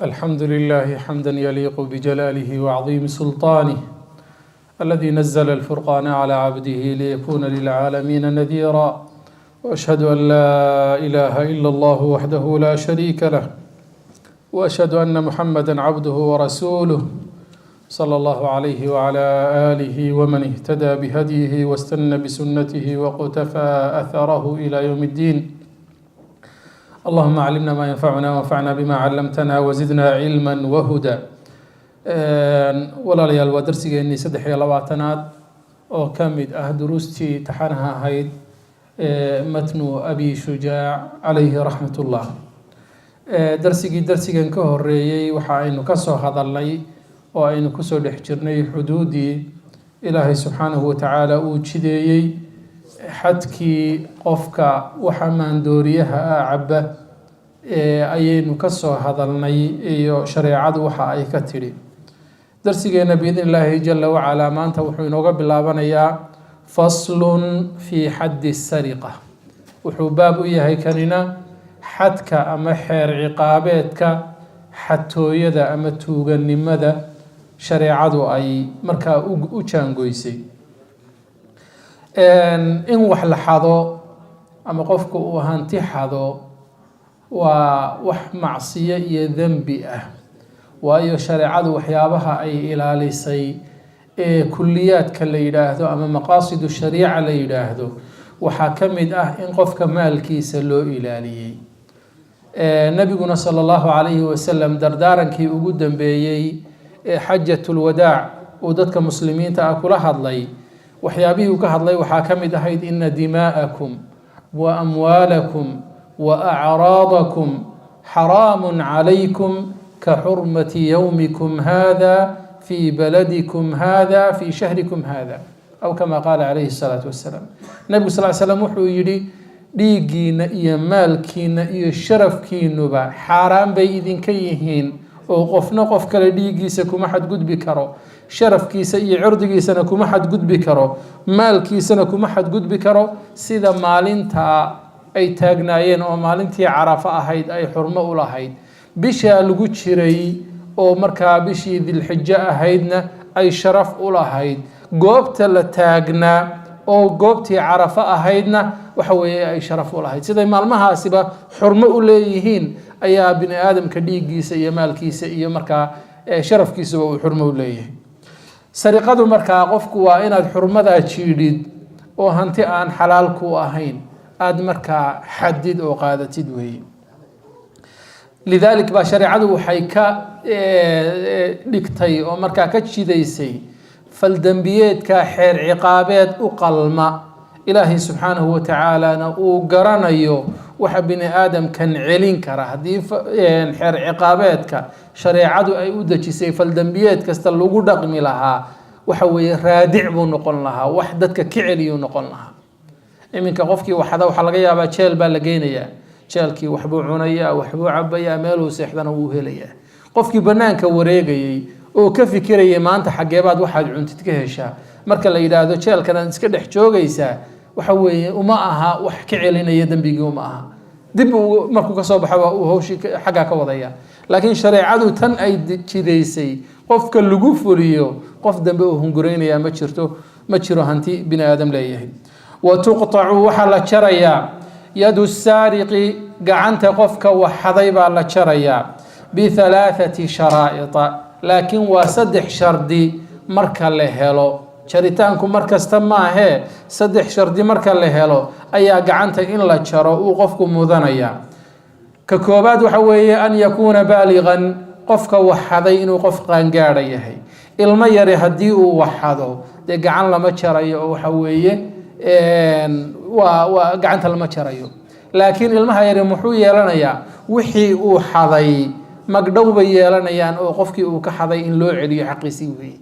الحمد لله حمدا يليق بجلاله وعظيم سلطانه، الذي نزل الفرقان على عبده ليكون للعالمين نذيرا، واشهد ان لا اله الا الله وحده لا شريك له، واشهد ان محمدا عبده ورسوله، صلى الله عليه وعلى اله ومن اهتدى بهديه واستنى بسنته وقتفى اثره الى يوم الدين. اللهم علمنا ما ينفعنا، وانفعنا بما علمتنا، وزدنا علما وهدى. Walaalayaal, waa darsigeennii 23aad oo ka mid ah duruustii taxanaha ahayd matnu Abi Shujaac calayhi raxmat ullah. Darsigii darsigan ka horeeyey waxa aynu ka soo hadalnay oo aynu kusoo dhex jirnay xuduuddii Ilaahay subxaanahu watacaala uu jideeyey, xadkii qofka waxa maandooriyaha ah cabba ayaynu ka soo hadalnay iyo shareecadu waxa ay ka tidhi. Darsigeena biidn illaahi jala wacalaa maanta wuxuu inooga bilaabanayaa faslun fii xaddi sariqa. Wuxuu baab u yahay kanina xadka ama xeer ciqaabeedka xatooyada ama tuuganimada shareecadu ay markaa u jaangoysay. In wax la xado ama qofku uu hanti xado waa wax macsiyo iyo dembi ah, waayo shareecadu waxyaabaha ay ilaalisay ee kuliyaadka la yidhaahdo ama maqaasidu shariica la yidhaahdo waxaa ka mid ah in qofka maalkiisa loo ilaaliyey. Nabiguna sala allahu calayhi wasalam dardaarankii ugu dambeeyey ee xajatulwadaac uu dadka muslimiinta ah kula hadlay, waxyaabihii uu ka hadlay waxaa ka mid ahayd: ina dimaa'akum wa amwaalakum wa acraadakum xaraamun calaykum ka xurmati yowmikum hada fi baladikum hada fi shahrikum hada, aw kama qaala calayhi الsalaatu wasalaam. Nebigu sal slam wuxuu yidhi: dhiiggiina iyo maalkiina iyo sharafkiinuba xaaraan bay idinka yihiin, oo qofna qof kale dhiiggiisa kuma xadgudbi karo, sharafkiisa iyo cirdigiisana kuma xadgudbi karo, maalkiisana kuma xadgudbi karo, sida maalintaa ay taagnaayeen oo maalintii Carafo ahayd ay xurmo u lahayd, bishaa lagu jiray oo markaa bishii Dilxijo ahaydna ay sharaf u lahayd, goobta la taagnaa oo goobtii Carafo ahaydna waxa weeye ay sharaf u lahayd. Siday maalmahaasiba xurmo u leeyihiin ayaa bini aadamka dhiiggiisa iyo maalkiisa iyo markaa sharafkiisuba uu xurmo u leeyahay. Sariqadu markaa qofku waa inaad xurmadaa jiidhid oo hanti aan xalaal ku ahayn aada markaa xadid oo qaadatid weeye. Lidaalik baa shareecadu waxay ka dhigtay oo markaa ka jidaysay faldembiyeedka xeer ciqaabeed u qalma, Ilaahay subxaanahu wa tacaalana uu garanayo waxa bini aadamkan celin kara. Haddii xeer ciqaabeedka shareecadu ay u dejisay faldembiyeed kasta lagu dhaqmi lahaa, waxa weeye raadic buu noqon lahaa, wax dadka ka celiyuu noqon lahaa. Iminka qofkii waxada waxaa laga yaabaa jeel baa la geynayaa, jeelkii waxbuu cunayaa, waxbuu cabayaa, meeluu seexdana wuu helayaa. Qofkii banaanka wareegayey oo ka fikirayay maanta xageebaad waxaad cuntid ka heshaa, marka la yidhaahdo jeelkanaad iska dhex joogaysaa, waxa weeye uma aha wax ka celinaya dembigii, uma aha. Dib markuu kasoo baxo uu hawshii xaggaa ka wadaya. Laakiin shareecadu tan ay jidaysay qofka lagu fuliyo, qof dambe oo hunguraynaya ma jirto, ma jiro hanti bini aadam leeyahay. Wa tuqtacu, waxaa la jarayaa, yadu saariqi, gacanta qofka waxaday baa la jarayaa, bihalaathati sharaa'ita, laakiin waa saddex shardi marka la helo. Jaritaanku mar kasta maahee, saddex shardi marka la helo ayaa gacanta in la jaro uu qofku mudanaya. Ka koobaad waxa weeye an yakuuna baaligan, qofka waxaday inuu qof qaangaadha yahay. Ilmo yari haddii uu waxado, dee gacan lama jarayo, oo waxa weeye waa gacanta lama jarayo. Laakiin ilmaha yari muxuu yeelanayaa? Wixii uu xaday magdhow bay yeelanayaan, oo qofkii uu ka xaday in loo celiyo xaqiisii weeye.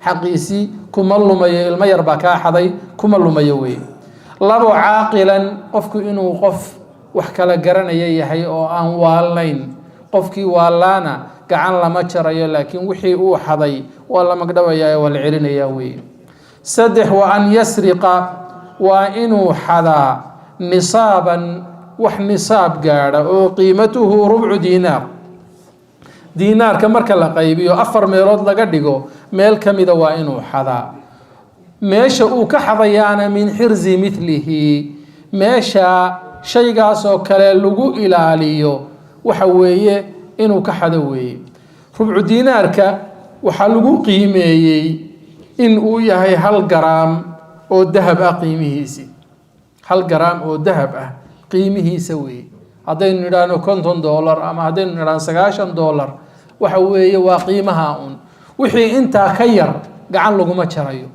Xaqiisii kuma lumayo, ilmo yar baa kaa xaday, kuma lumayo weeye. Labo, caaqilan, qofku inuu qof wax kala garanaya yahay oo aan waalnayn. Qofkii waalaana gacan lama jarayo, laakiin wixii uu xaday waa la magdhabayaa, waa la celinayaa weeye. Saddex, wa an yasriqa, waa inuu xadaa nisaaban, wax nisaab gaadha oo qiimatuhu rubcu diinaar. Diinaarka marka la qaybiyo 4 meelood laga dhigo, meel ka mida waa inuu xadaa. Meesha uu ka xadayaana min xirzi mithlihi, meesha shaygaas oo kale lagu ilaaliyo waxa weeye inuu ka xado weeye. Rubcu diinaarka waxaa lagu qiimeeyey in uu yahay 1 garaam oo dahab ah qiimihiisi, 1 garaam oo dahab ah qiimihiisa weeye. Haddaynu nidhaahno $50 ama haddaynu nidhaahno $90, waxa weeye waa qiimaha un. Wixii intaa ka yar gacan laguma jarayo.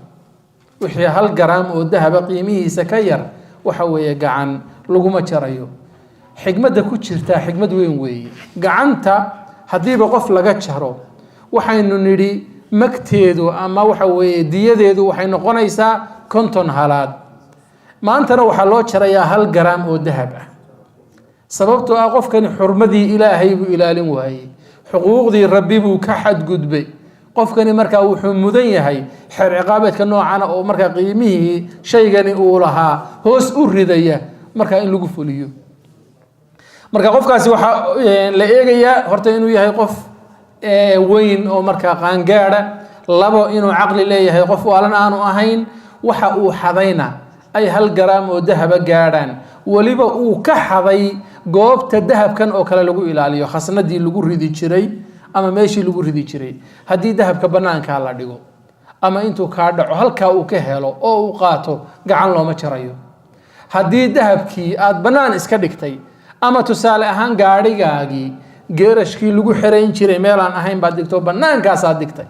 Wixii 1 garaam oo dahaba qiimihiisa ka yar waxa weeye gacan laguma jarayo. Xigmadda ku jirtaa xigmad weyn weeye. Gacanta haddiiba qof laga jaro, waxaynu nidhi magteedu ama waxa weeye diyadeedu waxay noqonaysaa 50 halaad. Maantana waxaa loo jarayaa 1 garaam oo dahab ah, sababtoo ah qofkani xurmadii Ilaahay buu ilaalin waayey, xuquuqdii Rabbi buu ka xadgudbay. Qofkani markaa wuxuu mudan yahay xeer ciqaabeedka noocana oo markaa qiimihii shaygani uu lahaa hoos u ridaya markaa in lagu fuliyo. Marka qofkaasi waxaa la eegayaa horta inuu yahay qof weyn oo markaa qaangaadha, labo inuu caqli leeyahay, qof waalan aanu ahayn, waxa uu xadayna ay 1 garaam oo dahaba gaadhaan, weliba uu ka xaday goobta dahabkan oo kale lagu ilaaliyo, khasnadii lagu ridi jiray ama meeshii lagu ridi jiray. Haddii dahabka banaankaa la dhigo ama intuu kaa dhaco halkaa uu ka helo oo uu qaato, gacan looma jarayo. Haddii dahabkii aad bannaan iska dhigtay ama tusaale ahaan gaadhigaagii geerashkii lagu xerayn jiray meelaan ahayn baad dhigto, bannaankaasaad dhigtay,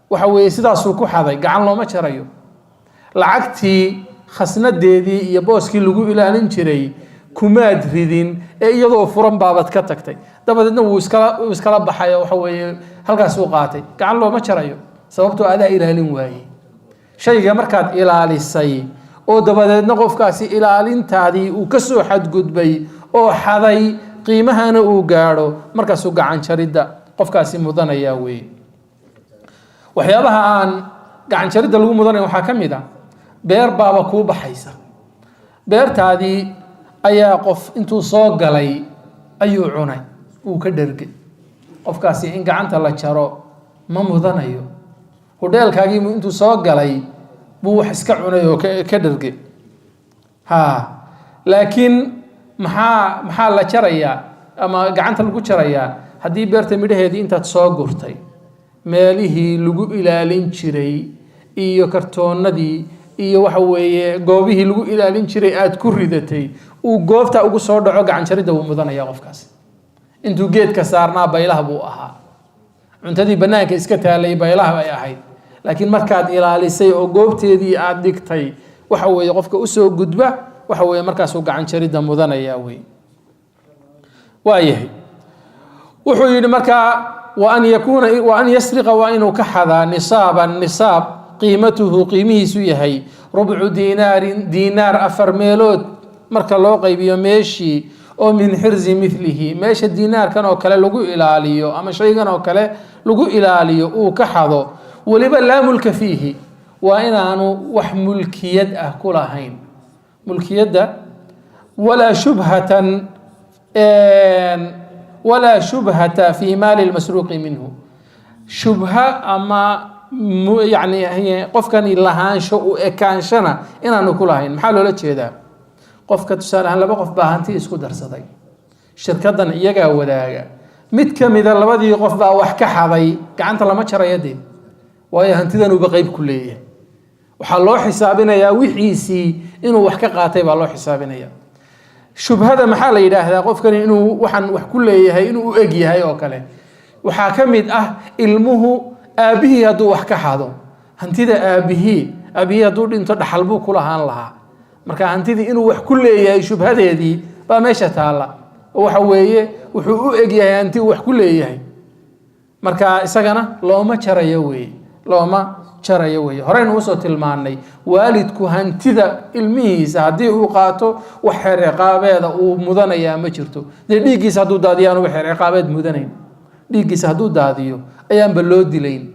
waxa weeye sidaasuu ku xaday, gacan looma jarayo. Lacagtii khasnadeedii iyo booskii lagu ilaalin jiray kumaad ridin ee iyadoo furan baabad ka tagtay, dabadeedna wuu iskala baxay oo waxa weeye halkaas uu qaatay, gacan looma jarayo, sababtoo adaa ilaalin waayey. Shayga markaad ilaalisay oo dabadeedna qofkaasi ilaalintaadii uu ka soo xadgudbay oo xaday, qiimahana uu gaadho, markaasuu gacan jaridda qofkaasi mudanayaa weeye. Waxyaabaha aan gacan jaridda lagu mudanaya waxaa ka mid ah beer baaba kuu baxaysa. Beertaadii ayaa qof intuu soo galay ayuu cunay, uu ka dhergay. Qofkaasi in gacanta la jaro ma mudanayo. Hudheelkaagii intuu soo galay buu wax iska cunay oo ka dhergay. Ha, laakiin maxaa la jarayaa ama gacanta lagu jarayaa? Haddii beerta midhaheedii intaad soo gurtay meelihii lagu ilaalin jiray iyo kartoonadii iyo waxa weeye goobihii lagu ilaalin jiray aad ku ridatay, uu goobta ugu soo dhaco, gacan jaridda wuu mudanaya qofkaas. Intuu geedka saarnaa baylaha buu ahaa, cuntadii bannaanka iska taalay baylaha bay ahayd, laakiin markaad ilaalisay oo goobteedii aad dhigtay, waxa weeye qofka usoo gudba, waxa weeye markaasuu gacan jaridda mudanaya wey. Waayahay, wuxuu yidhi markaa wa an yakuuna wa an yasriqa, waa inuu ka xadaa nisaaban, nisaab qiimatuhu qiimihiisu yahay rubcu diinaarin, diinaar 4 meelood marka loo qaybiyo meeshii, oo min xirzi mithlihi, meesha diinaarkan oo kale lagu ilaaliyo ama shaygan oo kale lagu ilaaliyo uu ka xado. Weliba laa mulka fiihi, waa inaanu wax mulkiyad ah ku lahayn. Mulkiyadda walaa shubhatan, walaa shubhata fi maali lmasruuqi minhu, shubha ama yani qofkani lahaansho u ekaanshana inaanu ku lahayn. Maxaa loola jeedaa? Qofka tusaale ahaan laba qof baa hanti isku darsaday, shirkaddan iyagaa wadaaga, mid ka mida labadii qof baa wax ka xaday, gacanta lama jarayo dee, waayo hantidanuba qeyb ku leeyahay. Waxaa loo xisaabinayaa wixiisii inuu wax ka qaatay baa loo xisaabinaya. Shubhada maxaa la yidhaahdaa? Qofkani inuu waxaan wax ku leeyahay inuu u eg yahay oo kale. Waxaa ka mid ah ilmuhu aabbihii hadduu wax ka xado, hantida aabihii hadduu dhinto dhaxal buu ku lahaan lahaa. Marka hantidii inuu wax ku leeyahay shubhadeedii baa meesha taalla, oo waxa weeye wuxuu u eg yahay hanti uu wax ku leeyahay, marka isagana looma jarayo weeye, looma jarayo weeye. Horeynu usoo tilmaanay waalidku hantida ilmihiisa haddii uu qaato wax xeer ciqaabeeda uu mudanayaa ma jirto. Dee dhiiggiisa hadduu daadiyo aanuba xeer ciqaabeed mudanayn, dhiiggiisa hadduu daadiyo ayaanba loo dilayn.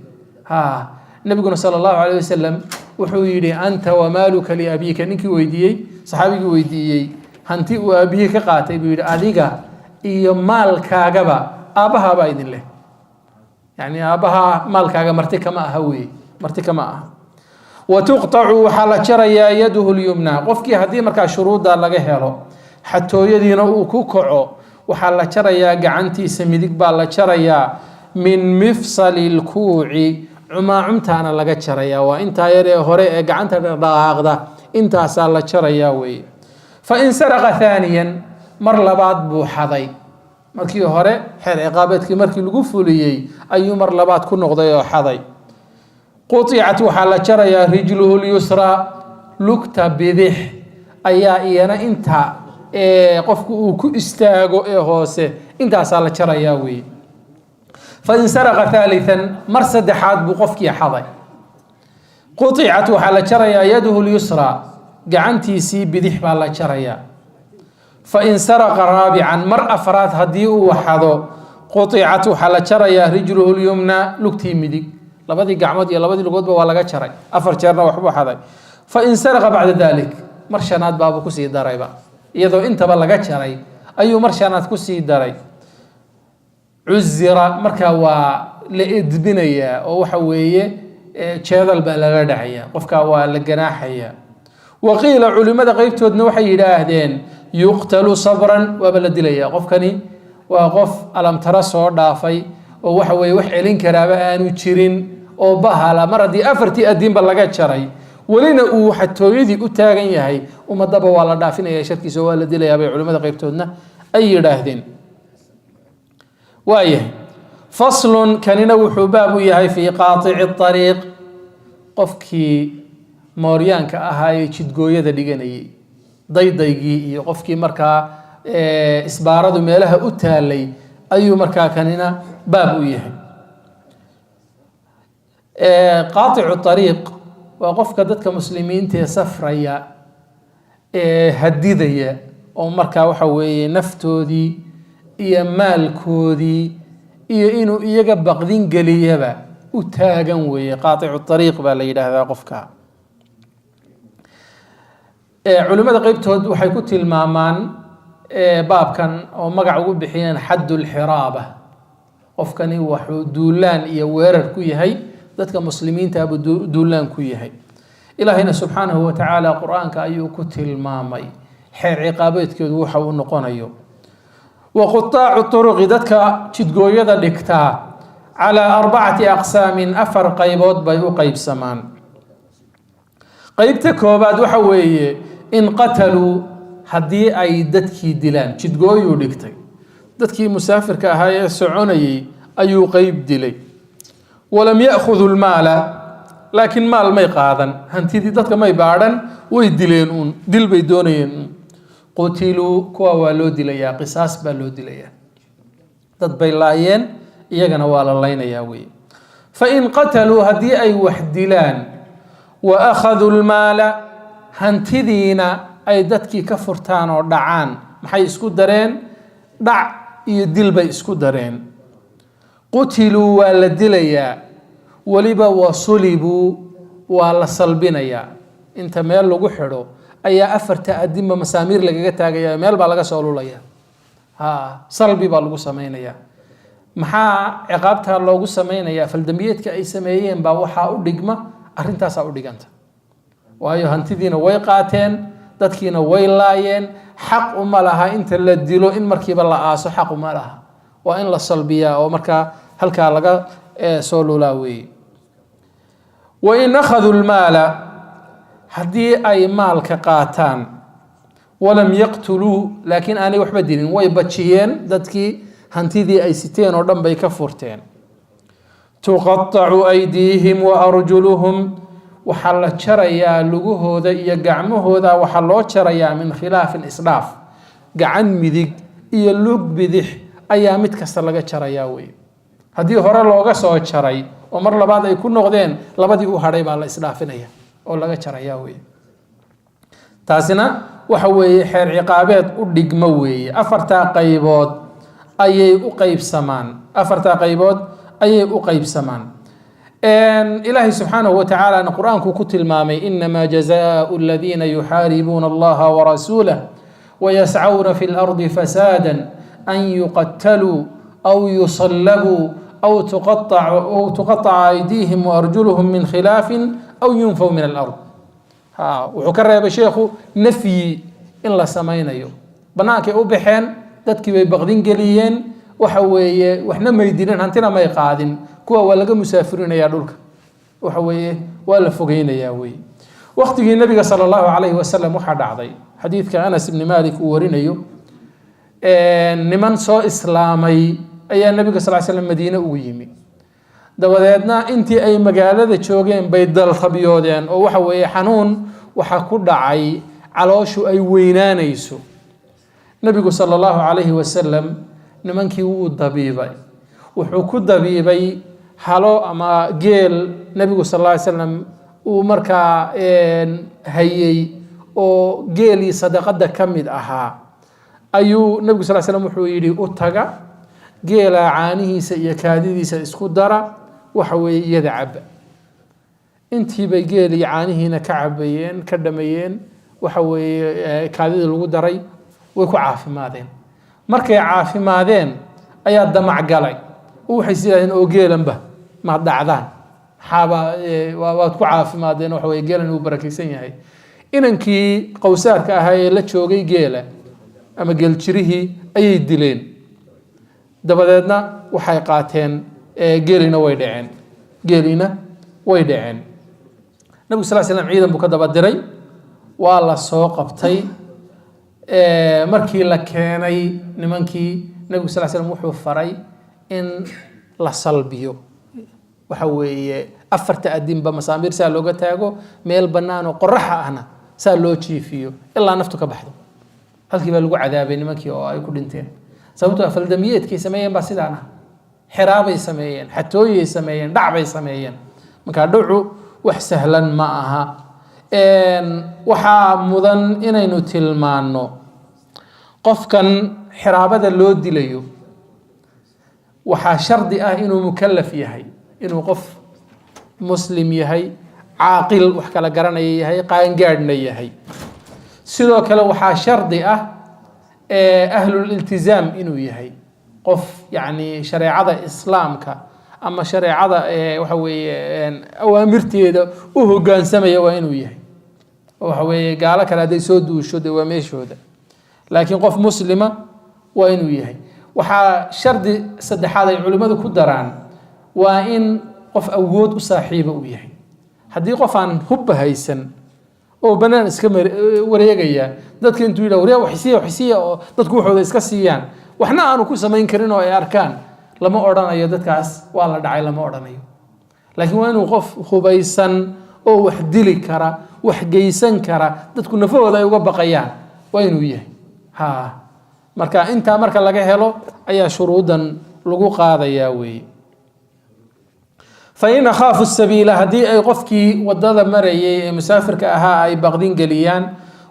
Ha, nabiguna sala allahu calayh wasalam wuxuu yidhi anta wamaaluka liabiika. Ninkii weydiiyey, saxaabigii weydiiyey hanti uu aabihii ka qaatay buu yidhi adiga iyo maalkaagaba aabbahaabaa idin leh. Yacni aabbaha maalkaaga marti kama aha wey, marti kama aha. Wa tuqtacu, waxaa la jarayaa, yaduhu lyumna. Qofkii haddii markaa shuruudda laga helo, xatooyadiina uu ku kaco, waxaa la jarayaa gacantiisa midig baa la jarayaa, min mifsali lkuuci, cumaacumtaana laga jarayaa. Waa intaa yar ee hore ee gacanta dhaqaaqda, intaasaa la jarayaa weeye. Fa in saraqa thaaniyan, mar labaad buu xaday. Markii hore xeer ciqaabeedkii markii lagu fuliyey ayuu mar labaad ku noqday oo xaday. Quطicat, waxaa la jarayaa, rijluhu lyusraa, lugta bidix ayaa iyana inta qofku uu ku istaago ee hoose, intaasaa la jarayaa weeye. Fain saraqa thaalithan, mar saddexaad buu qofkii xaday. Quطicat, waxaa la jarayaa, yaduhu lyusraa, gacantiisii bidix baa la jarayaa. Fain saraqa raabican, mar afraad haddii uu xado, quطicat, waxaa la jarayaa, rijluhu lyumna, lugtii midig. Labadii gacmood iyo labadii lugoodba waa laga jaray, afar jeerna waxbuu xaday. Fain saraqa bacda dalik, mar shanaad baabuu kusii darayba. Iyadoo intaba laga jaray ayuu mar shanaad kusii daray. Cuzira, markaa waa la edbinayaa oo waxa weeye jeedal baa lala dhacaya qofkaa, waa la ganaaxayaa. Waqiila, culimada qeybtoodna waxay yidhaahdeen yuqtalu sabran, waaba la dilayaa. Qofkani waa qof alamtaro soo dhaafay oo waxa weeye wax celin karaaba aanu jirin oo bahala. Mar haddii afartii addiinba laga jaray, welina uu xatooyadii u taagan yahay, ummadaba waa la dhaafinaya sharkiisa, waa la dilayaa bay culimada qeybtoodna ay yidhaahdeen. Waayahay. Faslun, kanina wuxuu baab u yahay fii qaatici ariiq, qofkii mooryaanka ahaa ee jidgooyada dhiganayay, daydaygii iyo qofkii markaa isbaaradu meelaha u taalay ayuu markaa kanina baab u yahay. Qaaticu ariiq waa qofka dadka muslimiinta ee safraya ee hadidaya oo markaa waxa weeye naftoodii iyo maalkoodii iyo inuu iyaga baqdin geliyaba u taagan weeye. Qaaticu ariiq baa la yidhaahdaa qofka. Culimmada qeybtood waxay ku tilmaamaan baabkan oo magac ugu bixiyeen xaddu lxiraaba. Qofkani wuxuu duulaan iyo weerar ku yahay dadka muslimiinta buu duulaan ku yahay. Ilaahayna subxaanahu wa tacaala qur-aanka ayuu ku tilmaamay xeer ciqaabeedkeedu waxa uu noqonayo. Wa qutaacu turuqi, dadka jidgooyada dhigtaa, calaa arbacati aqsaamin, afar qaybood bay u qeybsamaan. Qeybta koobaad waxa weeye in qataluu, haddii ay dadkii dilaan. Jidgooyuu dhigtay, dadkii musaafirka ahaa ee soconayay ayuu qeyb dilay. Walam ya'khuduu lmaala, laakiin maal may qaadan, hantidii dadka may baadhan, way dileen uun, dil bay doonayeen uun. Qutiluu, kuwa waa loo dilayaa, qisaas baa loo dilayaa. Dad bay laayeen, iyagana waa la laynayaa wey. Fain qataluu, haddii ay wax dilaan, wa akhaduu lmaala, hantidiina ay dadkii ka furtaan oo dhacaan. Maxay isku dareen? Dhac iyo dil bay isku dareen. Qutiluu, waa la dilayaa, weliba wa sulibuu, waa la salbinayaa. Inta meel lagu xidho ayaa afarta adinba masaamiir lagaga taagaya, meel baa laga soo lulaya, ha salbi baa lagu samaynayaa. Maxaa ciqaabtaa loogu samaynayaa? Faldambiyeedka ay sameeyeen baa waxaa u dhigma arrintaasaa u dhiganta, waayo hantidiina way qaateen, dadkiina way laayeen. Xaq uma laha inta la dilo in markiiba la aaso, xaq uma laha. Waa in la salbiyaa oo markaa halkaa laga soo lulaa weeye. Wain akhaduu lmaala, haddii ay maalka qaataan, walam yaqtuluu, laakiin aanay waxba dilin, way bajiyeen dadkii, hantidii ay siteen oo dhan bay ka furteen. Tuqatacu aydiihim wa arjuluhum, waxaa la jarayaa lugahooda iyo gacmahooda. Waxaa loo jarayaa min khilaafin, isdhaaf. Gacan midig iyo lug bidix ayaa mid kasta laga jarayaa wey. Haddii hore looga soo jaray oo mar labaad ay ku noqdeen, labadii u hadhay baa la isdhaafinaya oo laga jarayaa wey. Taasina waxa weeye xeer ciqaabeed u dhigmo weeye. Afartaa qaybood ayay u qaybsamaan, afartaa qaybood ayay u qaybsamaan. Ilaahay subxaanahu wa tacaalana qur-aanku ku tilmaamay: inamaa jazaau aladiina yuxaaribuuna allaha warasuulah wayascawna fi lardi fasaada an yuqataluu aw yusallabuu. Aw tuqaaca aydiihim waarjuluhum min khilaafin aw yunfaw min alard. Ha, wuxuu ka reebay sheekhu nafyi in la samaynayo. Bannaankay u baxeen, dadkii bay baqdin geliyeen, waxa weeye waxna may dilin, hantina may qaadin. Kuwa waa laga musaafurinayaa dhulka, waxa weeye waa la fogeynayaa weye. Waqtigii Nabiga sala Allahu calayhi wasalam waxaa dhacday, xadiidka Anas ibni Malik uu warinayo, niman soo islaamay ayaa Nabiga sal slam Madiine ugu yimi. Dabadeedna intii ay magaalada joogeen bay daltabyoodeen, oo waxa weeye xanuun waxaa ku dhacay calooshu ay weynaanayso. Nabigu sala Allahu calayhi wasalam nimankii wuu dabiibay. Wuxuu ku dabiibay halo ama geel Nabigu sal alla ly slam uu markaa hayey, oo geelii sadaqada ka mid ahaa ayuu Nabigu sal slam wuxuu yidhi: "U taga geelaa, caanihiisa iyo kaadidiisa isku dara, waxa weeye iyada cabba." Intiibay geelii caanihiina ka cabayeen, ka dhameeyeen, waxa weeye kaadidii lagu daray way ku caafimaadeen. Markay caafimaadeen ayaa damac galay, oo waxay is yidhahdeen: "Oo geelanba maad dhacdaan, maxaaba waad ku caafimaadeen, waxa weye geelan uu barakaysan yahay." Inankii qowsaarka ahaa ee la joogay geela ama geeljirihii ayay dileen. Dabadeedna waxay qaateen geelina way dhaceen, geelina way dhaceen. Nabigu sal slam ciidan buu ka daba diray, waa la soo qabtay. Markii la keenay nimankii, Nabigu sal slam wuxuu faray in la salbiyo, waxa weeye afarta adinba masaamiir saa looga taago, meel bannaan oo qoraxa ahna saa loo jiifiyo ilaa naftu ka baxdo. Halkii baa lagu cadaabay nimankii oo ay ku dhinteen, sababtoo ah faldambiyeedkay sameeyeen baa sidaan ah. Xiraabay sameeyeen, xatooyay sameeyeen, dhac bay sameeyeen. Marka dhacu wax sahlan ma aha. Waxaa mudan inaynu tilmaanno qofkan xiraabada loo dilayo waxaa shardi ah inuu mukalaf yahay, inuu qof muslim yahay, caaqil wax kala garanaya yahay, qaangaadhna yahay. Sidoo kale waxaa shardi ah ahluliltizaam inuu yahay, qof yacni shareecada Islaamka ama shareecada waxa weeye awaamirteeda u hoggaansamaya waa inuu yahay. Waxa weeye gaalo kale hadday soo duusho, dee waa meeshooda, laakiin qof muslima waa inuu yahay. Waxaa shardi saddexaad ay culimmadu ku daraan waa in qof awood u saaxiiba uu yahay. Haddii qof aan hubba haysan oo bannaan iska wareegaya, dadka intuu yidhah "Waryaa, waxisiya, waxisiya," oo dadku waxooda iska siiyaan, waxna aanu ku samayn karin oo ay arkaan, lama odhanayo dadkaas waa la dhacay, lama odhanayo. Laakiin waa inuu qof hubaysan oo wax dili kara, wax geysan kara, dadku nafahooda ay uga baqayaan waa inuu yahay. Ha, marka intaa marka laga helo ayaa shuruuddan lagu qaadayaa weeye. Fain akhaafu sabiila, haddii ay qofkii wadada marayay ee musaafirka ahaa ay baqdin geliyaan,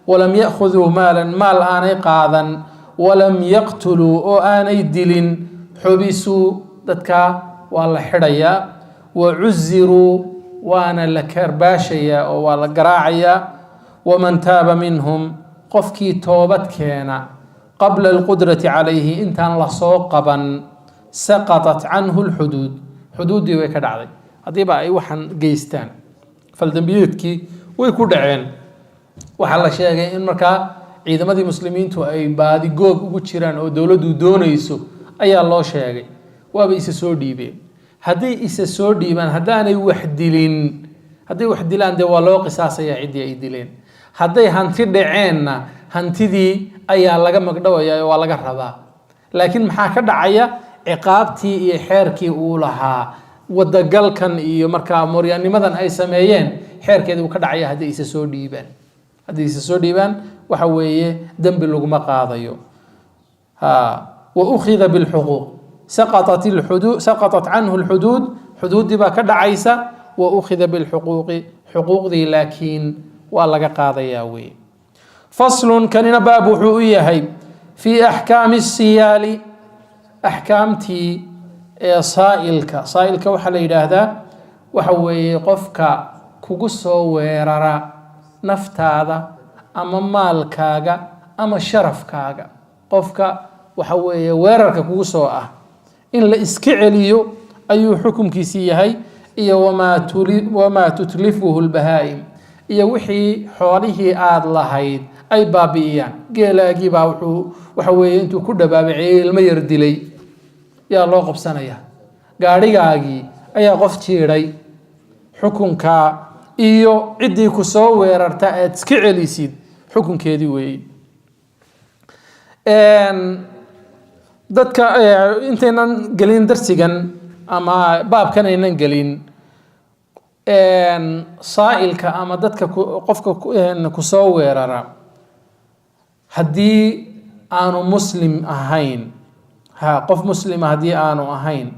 walam ya'khuduu maalan, maal aanay qaadan, walam yaqtuluu, oo aanay dilin, xubisuu, dadka waa la xidhayaa, wa cuziruu, waana la karbaashayaa oo waa la garaacayaa. Waman taaba minhum, qofkii toobad keena, qabla alqudrati calayhi, intaan lasoo qaban, saqatat canhu lxuduud, xuduuddii way ka dhacday. Haddiiba ay waxaan geystaan, faldambiyeedkii way ku dhaceen. Waxaa la sheegay in markaa ciidamadii muslimiintu ay baadi goob ugu jiraan oo dowladdu doonayso ayaa loo sheegay, waaba isa soo dhiibeen. Hadday isa soo dhiibaan, haddaanay wax dilin, hadday wax dilaan dee waa loo qisaasayaa ciddii ay dileen. Hadday hanti dhaceenna hantidii ayaa laga magdhowayaa oo waa laga rabaa. Laakiin maxaa ka dhacaya? Ciqaabtii iyo xeerkii uu lahaa wadagalkan iyo markaa mooryaanimadan ay sameeyeen, xeerkeedii uu ka dhacaya hadday isa soo dhiibaan. Hadday isa soo dhiibaan, waxa weeye dembi laguma qaadayo. Ha, wa ukhida bilxuquuq, saqatat alxuduud, saqatat canhu alxuduud, xuduuddii baa ka dhacaysa, wa ukhida bilxuquuqi, xuquuqdii laakiin waa laga qaadayaa weeye. Faslun, kanina baab wuxuu u yahay fii axkaami siyaali, axkaamtii ee saa'ilka. Saa'ilka waxaa la yidhaahdaa waxa weeye qofka kugu soo weerara naftaada ama maalkaaga ama sharafkaaga. Qofka waxa weeye weerarka kugu soo ah in la iska celiyo Ayuu xukunkiisii yahay. Iyo wamaa tutlifuhu lbahaa'im, iyo wixii xoolihii aada lahayd ay baabi'iyaan. Geelaagii baa wuxuu, waxa weeye, intuu ku dhabaabaciyey ilmo yar dilay, yaa loo qabsanaya. Gaadhigaagii ayaa qof jiidhay. Xukunka iyo ciddii ku soo weerarta aad iska celisid xukunkeedii weeye. Dadka intaynan gelin darsigan ama baabkan aynan gelin, saa'ilka ama dadka qofka kusoo weerara, haddii aanu Muslim ahayn, ha qof muslima haddii aanu ahayn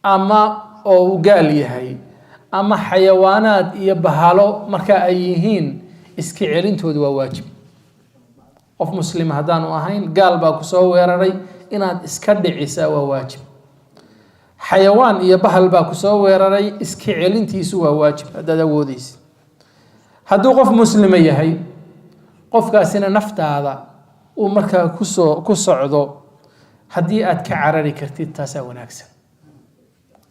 ama oo uu gaal yahay ama xayawaanaad iyo bahalo marka ay yihiin, iska celintoodu waa waajib. Qof muslima haddaanu ahayn, gaal baa kusoo weeraray, inaad iska dhicisaa waa waajib. Xayawaan iyo bahal baa kusoo weeraray, iska celintiisu waa waajib haddaad awoodeysid. Hadduu qof muslima yahay, qofkaasina naftaada uu markaa kusoo ku socdo, haddii aad ka carari kartid, taasaa wanaagsan.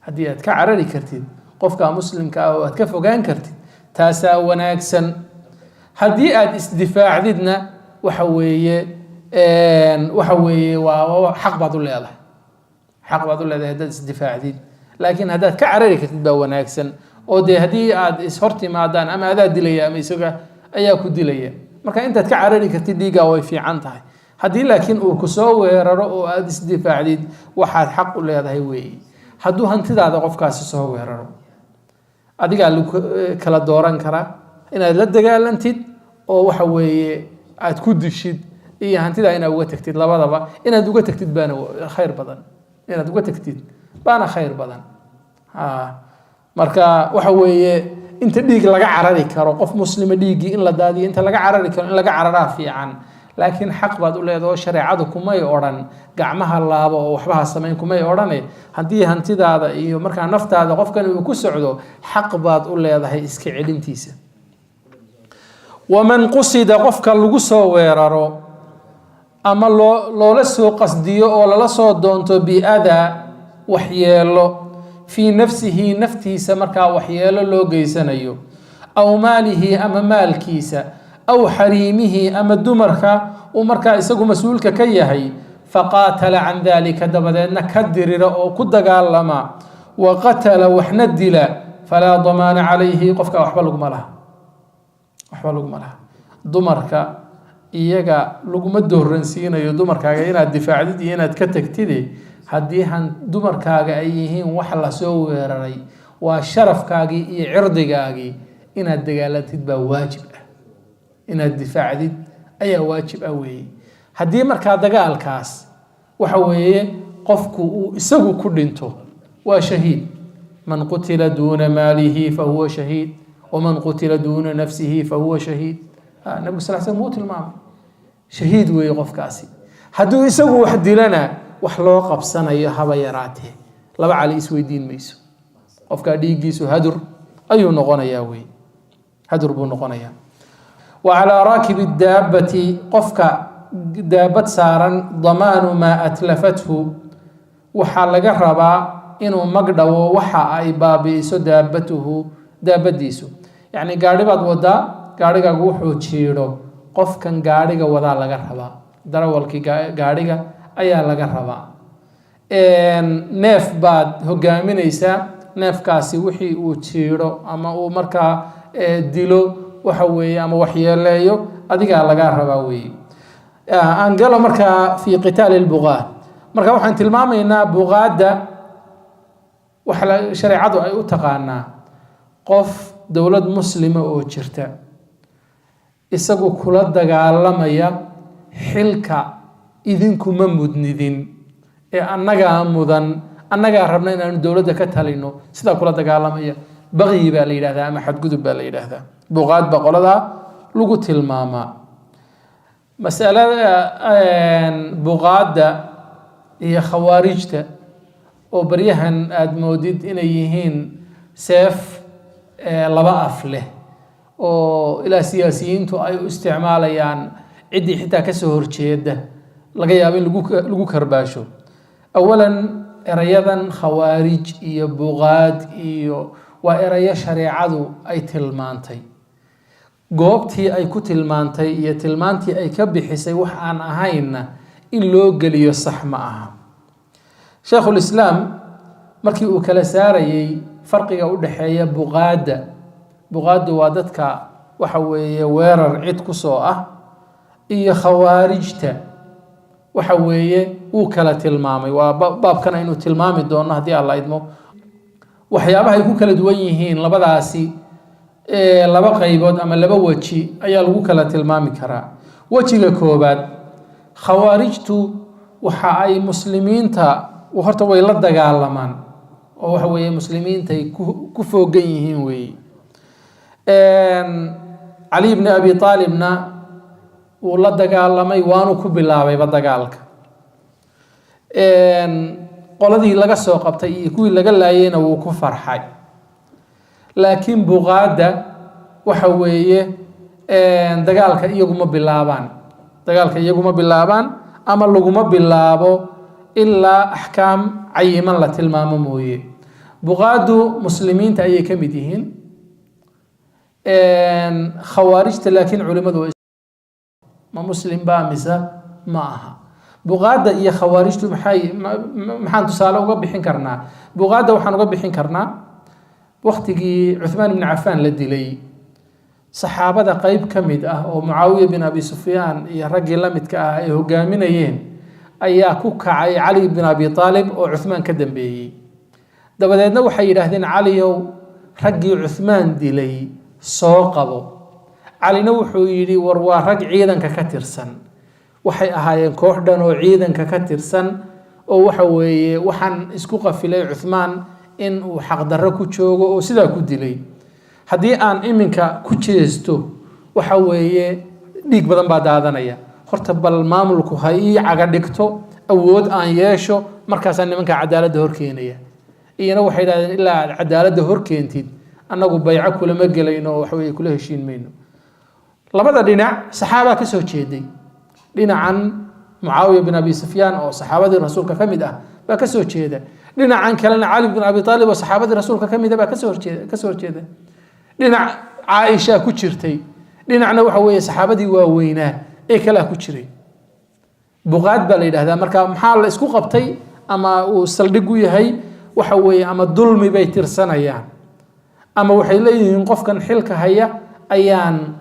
Haddii aad ka carari kartid qofka muslimka ah oo aad ka fogaan kartid, taasaa wanaagsan. Haddii aad isdifaacdidna, waxa weeye waa xaq baad u leedahay, xaq baad u leedahay haddaad isdifaacdid. Laakiin haddaad ka carari kartid baa wanaagsan, oo dee haddii aad ishor timaadaan, ama adaa dilaya ama isaga ayaa ku dilaya. Marka intaad ka carari kartid dhiiggaa way fiican tahay. Haddii laakiin uu kusoo weeraro oo aada isdifaacdid, waxaad xaq u leedahay weeye. Hadduu hantidaada qofkaasi soo weeraro, adigaa lagu kala dooran karaa inaad la dagaalantid oo, waxa weeye, aad ku dishid iyo hantidaa inaad uga tagtid. Labadaba inaad uga tagtid baana khayr badan, inaad uga tagtid baana khayr badan. Ha, marka waxa weeye, inta dhiig laga carari karo, qof muslima dhiiggii in la daadiyo inta laga carari karo, in laga cararaa fiican. Laakiin xaq baad u leedaho, shareecadu kumay odhan gacmaha laabo oo waxbaha samayn, kumay odhane. Haddii hantidaada iyo markaa naftaada qofkan uu ku socdo, xaq baad u leedahay iska celintiisa. Waman qusida, qofka lagu soo weeraro ama loola soo qasdiyo oo lala soo doonto, biadaa, waxyeelo, fii nafsihi, naftiisa markaa waxyeelo loo geysanayo, aw maalihi, ama maalkiisa, aw xariimihi, ama dumarka uu markaa isagu mas-uulka ka yahay, faqaatala can dalika, dabadeedna ka dirira oo ku dagaalama, wa qatala, waxna dila, falaa damaana calayhi, qofka waxba laguma laha, waxba laguma laha. Dumarka iyaga laguma dooransiinayo dumarkaaga inaad difaacdid iyo inaad ka tagtide. Haddii dumarkaaga ay yihiin wax lasoo weeraray, waa sharafkaagii iyo cirdigaagii, inaad dagaalantid baa waajib ah, inaad difaacdid ayaa waajib ah weeye. Haddii markaa dagaalkaas, waxa weeye, qofku uu isagu ku dhinto, waa shahiid. Man qutila duuna maalihi fahuwa shahiid, waman qutila duuna nafsihi fahuwa shahiid. Nabigu sal slam wuu tilmaamay, shahiid weeye qofkaasi. Hadduu isagu wax dilana, wax loo qabsanayo haba yaraatee laba cali isweydiin mayso. Qofkaa dhiiggiisu hadur ayuu noqonayaa wey, hadur buu noqonayaa. Wa calaa raakibi daabbati, qofka daabad saaran, damaanu maa atlafathu, waxaa laga rabaa inuu magdhawo waxa ay baabi'iso daabatuhu, daabadiisu. Yacni gaadhi baad wadaa, gaadhigaagu wuxuu jiidho, qofkan gaadhiga wadaa laga rabaa, darawalkii gaadhiga ayaa laga rabaa. Neef baad hogaaminaysaa, neefkaasi wixii uu jiidho ama uu markaa dilo, waxa weeye, ama waxyeeleeyo, adigaa lagaa rabaa weeye. Aan galo markaa fi qitaali lbuqaat. Marka waxaan tilmaamaynaa buqaadda waxa shareecadu ay u taqaanaa qof dowlad muslima oo jirta isagu kula dagaalamaya xilka idinkuma mudnidin ee annagaa mudan, annagaa rabna inaanu dowladda ka talino, sidaa kula dagaalamaya baqyi baa la yidhahdaa ama xadgudub baa la yidhaahdaa. Buqaad baa qoladaa lagu tilmaamaa. Masalada buqaadda iyo khawaarijta oo baryahan aada moodid inay yihiin seef laba af leh oo ilaa siyaasiyiintu ay u isticmaalayaan ciddii xitaa kasoo horjeeda laga yaabo in lagu karbaasho. Awalan Erayadan khawaarij iyo buqaad iyo waa erayo shareecadu ay tilmaantay. Goobtii ay ku tilmaantay iyo tilmaantii ay ka bixisay wax aan ahaynna in loo geliyo sax ma aha. Sheekhulislaam markii uu kala saarayey farqiga u dhexeeya buqaadda, buqaaddu waa dadka waxa weeye weerar cid ku soo ah, iyo khawaarijta, waxa weeye wuu kala tilmaamay. Waa baabkan aynu tilmaami doonno haddii Alla idmo. Waxyaabaha ay ku kala duwan yihiin labadaasi, laba qaybood ama laba weji ayaa lagu kala tilmaami karaa. Wejiga koobaad, khawaarijtu waxa ay muslimiinta horta way la dagaalamaan oo waxa weeye muslimiintay ku foogan yihiin weeye. Cali bni Abi Aalibna wuu la dagaalamay, waanu ku bilaabayba dagaalka. Qoladii laga soo qabtay iyo kuwii laga laayeyna wuu ku farxay. Laakiin buqaadda waxa weeye dagaalka iyaguma bilaabaan, dagaalka iyaguma bilaabaan ama laguma bilaabo ilaa axkaam cayiman la tilmaamo mooye. Buqaaddu muslimiinta ayay ka mid yihiin. Khawaarijta laakiin culimadu ma muslim baa mise ma aha? Buqaadda iyo khawaarijtu maxay, maxaan tusaale uga bixin karnaa? Buqaadda waxaan uga bixin karnaa waktigii Cuthmaan ibni Cafaan la dilay, saxaabada qeyb ka mid ah oo Mucaawiya bin Abi Sufyaan iyo raggii la midka ah ay hogaaminayeen ayaa ku kacay Cali bin Abi Aalib oo Cuthmaan ka dambeeyey. Dabadeedna waxay yidhaahdeen: "Caliyow, raggii Cuthmaan dilay soo qabo." Calina wuxuu yidhi: "War, waa rag ciidanka ka tirsan." Waxay ahaayeen koox dhan oo ciidanka ka tirsan oo waxa weeye waxaan isku qafilay Cuthmaan in uu xaqdarro ku joogo oo sidaa ku dilay. Haddii aan iminka ku jeesto, waxa weeye dhiig badan baa daadanaya. Horta bal maamulku ha ii caga dhigto, awood aan yeesho, markaasaa nimanka cadaaladda horkeenaya. Iyana waxay yidhahdeen: "Ilaa aad cadaaladda horkeentid, annagu bayco kulama gelayno oo waxaweye kula heshiin mayno." Labada dhinac saxaabaa ka soo jeeday. Dhinacan Mucaawiya bin Abi Sufyaan oo saxaabadii rasuulka ka mid ah baa ka soo jeeda. Dhinacan kalena Cali bin Abi Aalib oo saxaabadii rasuulka ka mid ah baa kasoo horjeeda. Dhinac Caaisha ku jirtay, dhinacna waxa weeye saxaabadii waaweynaa ee kalaa ku jiray. Buqaad baa la yidhahdaa. Marka maxaa la isku qabtay ama uu saldhig u yahay? Waxa weeye ama dulmi bay tirsanayaan ama waxay leeyihiin qofkan xilka haya ayaan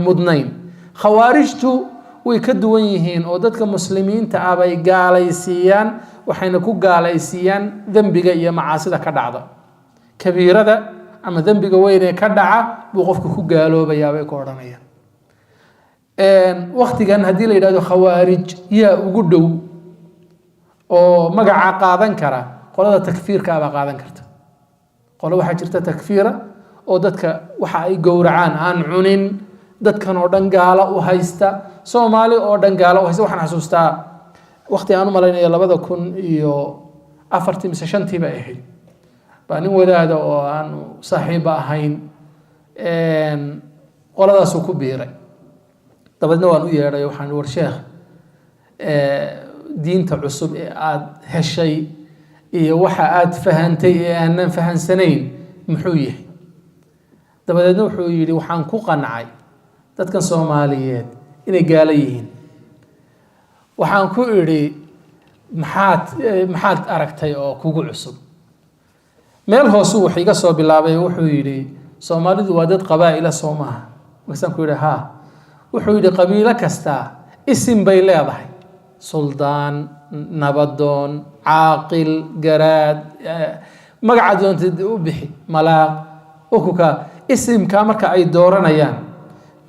mudnayn. Khawaarijtu way ka duwan yihiin oo dadka muslimiinta ah bay gaalaysiiyaan, waxayna ku gaalaysiiyaan dembiga iyo macaasida ka dhacda, kabiirada ama dembiga weyn ee ka dhaca buu qofku ku gaaloobayaa bay ku odhanayaan. Waktigan haddii la yidhahdo khawaarij yaa ugu dhow oo magaca qaadan kara, qolada takfiirka baa qaadan karta. Qolo waxaa jirta takfiira oo dadka waxa ay gowracaan aan cunin, dadkan oo dhan gaalo u haysta, Soomaali oo dhan gaalo u haysta. Waxaan xasuustaa waqti aan u malaynayo 2004-tii mise 5-tii bay ahayd, baa nin wadaada oo aanu saaxiibba ahayn qoladaasuu ku biiray. Dabeedna waan u yeedhay. Waxaan: "War sheekh, diinta cusub ee aada heshay iyo waxa aada fahantay ee aanan fahansanayn muxuu yahay?" Dabadeedna wuxuu yidhi: "Waxaan ku qancay dadkan Soomaaliyeed inay gaalo yihiin." Waxaan ku idhi: Maxaad aragtay oo kugu cusub?" Meel hoosuu wax iga soo bilaabay. Wuxuu yidhi: "Soomaalidu waa dad qabaa'ila, soo maaha?" Markaasaan ku yidhi: "Haa." Wuxuu yidhi: "Qabiilo kastaa isim bay leedahay, suldaan, nabadoon, caaqil, garaad, magaca doontid u bixi, malaaq ukuka. Isimka marka ay dooranayaan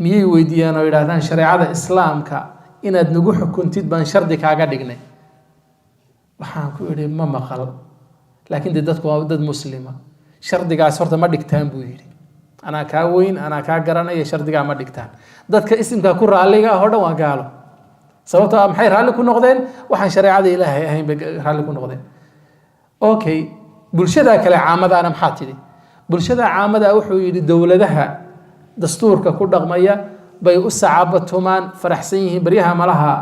miyay weydiiyaan oo yidhahdaan shareecada Islaamka inaad nagu xukuntid baan shardi kaaga dhignay?" Waxaan ku idhi: "Ma maqal, laakiin dee dadku waa dad muslima. Shardigaas horta ma dhigtaan?" buu yidhi. "Anaa kaa weyn, anaa kaa garanaya, shardigaa ma dhigtaan. Dadka isimkaa ku raalliga ah oo dhan waa gaalo. Sababtoo ah maxay raalli ku noqdeen? Waxaan shareecada Ilaahay ahayn bay raalli ku noqdeen." "Okay, bulshada kale caamadaana maxaa tidhi?" "Bulshada caamada," wuxuu yidhi, "dowladaha dastuurka ku dhaqmaya bay u sacabatumaan, faraxsan yihiin. Baryaha malaha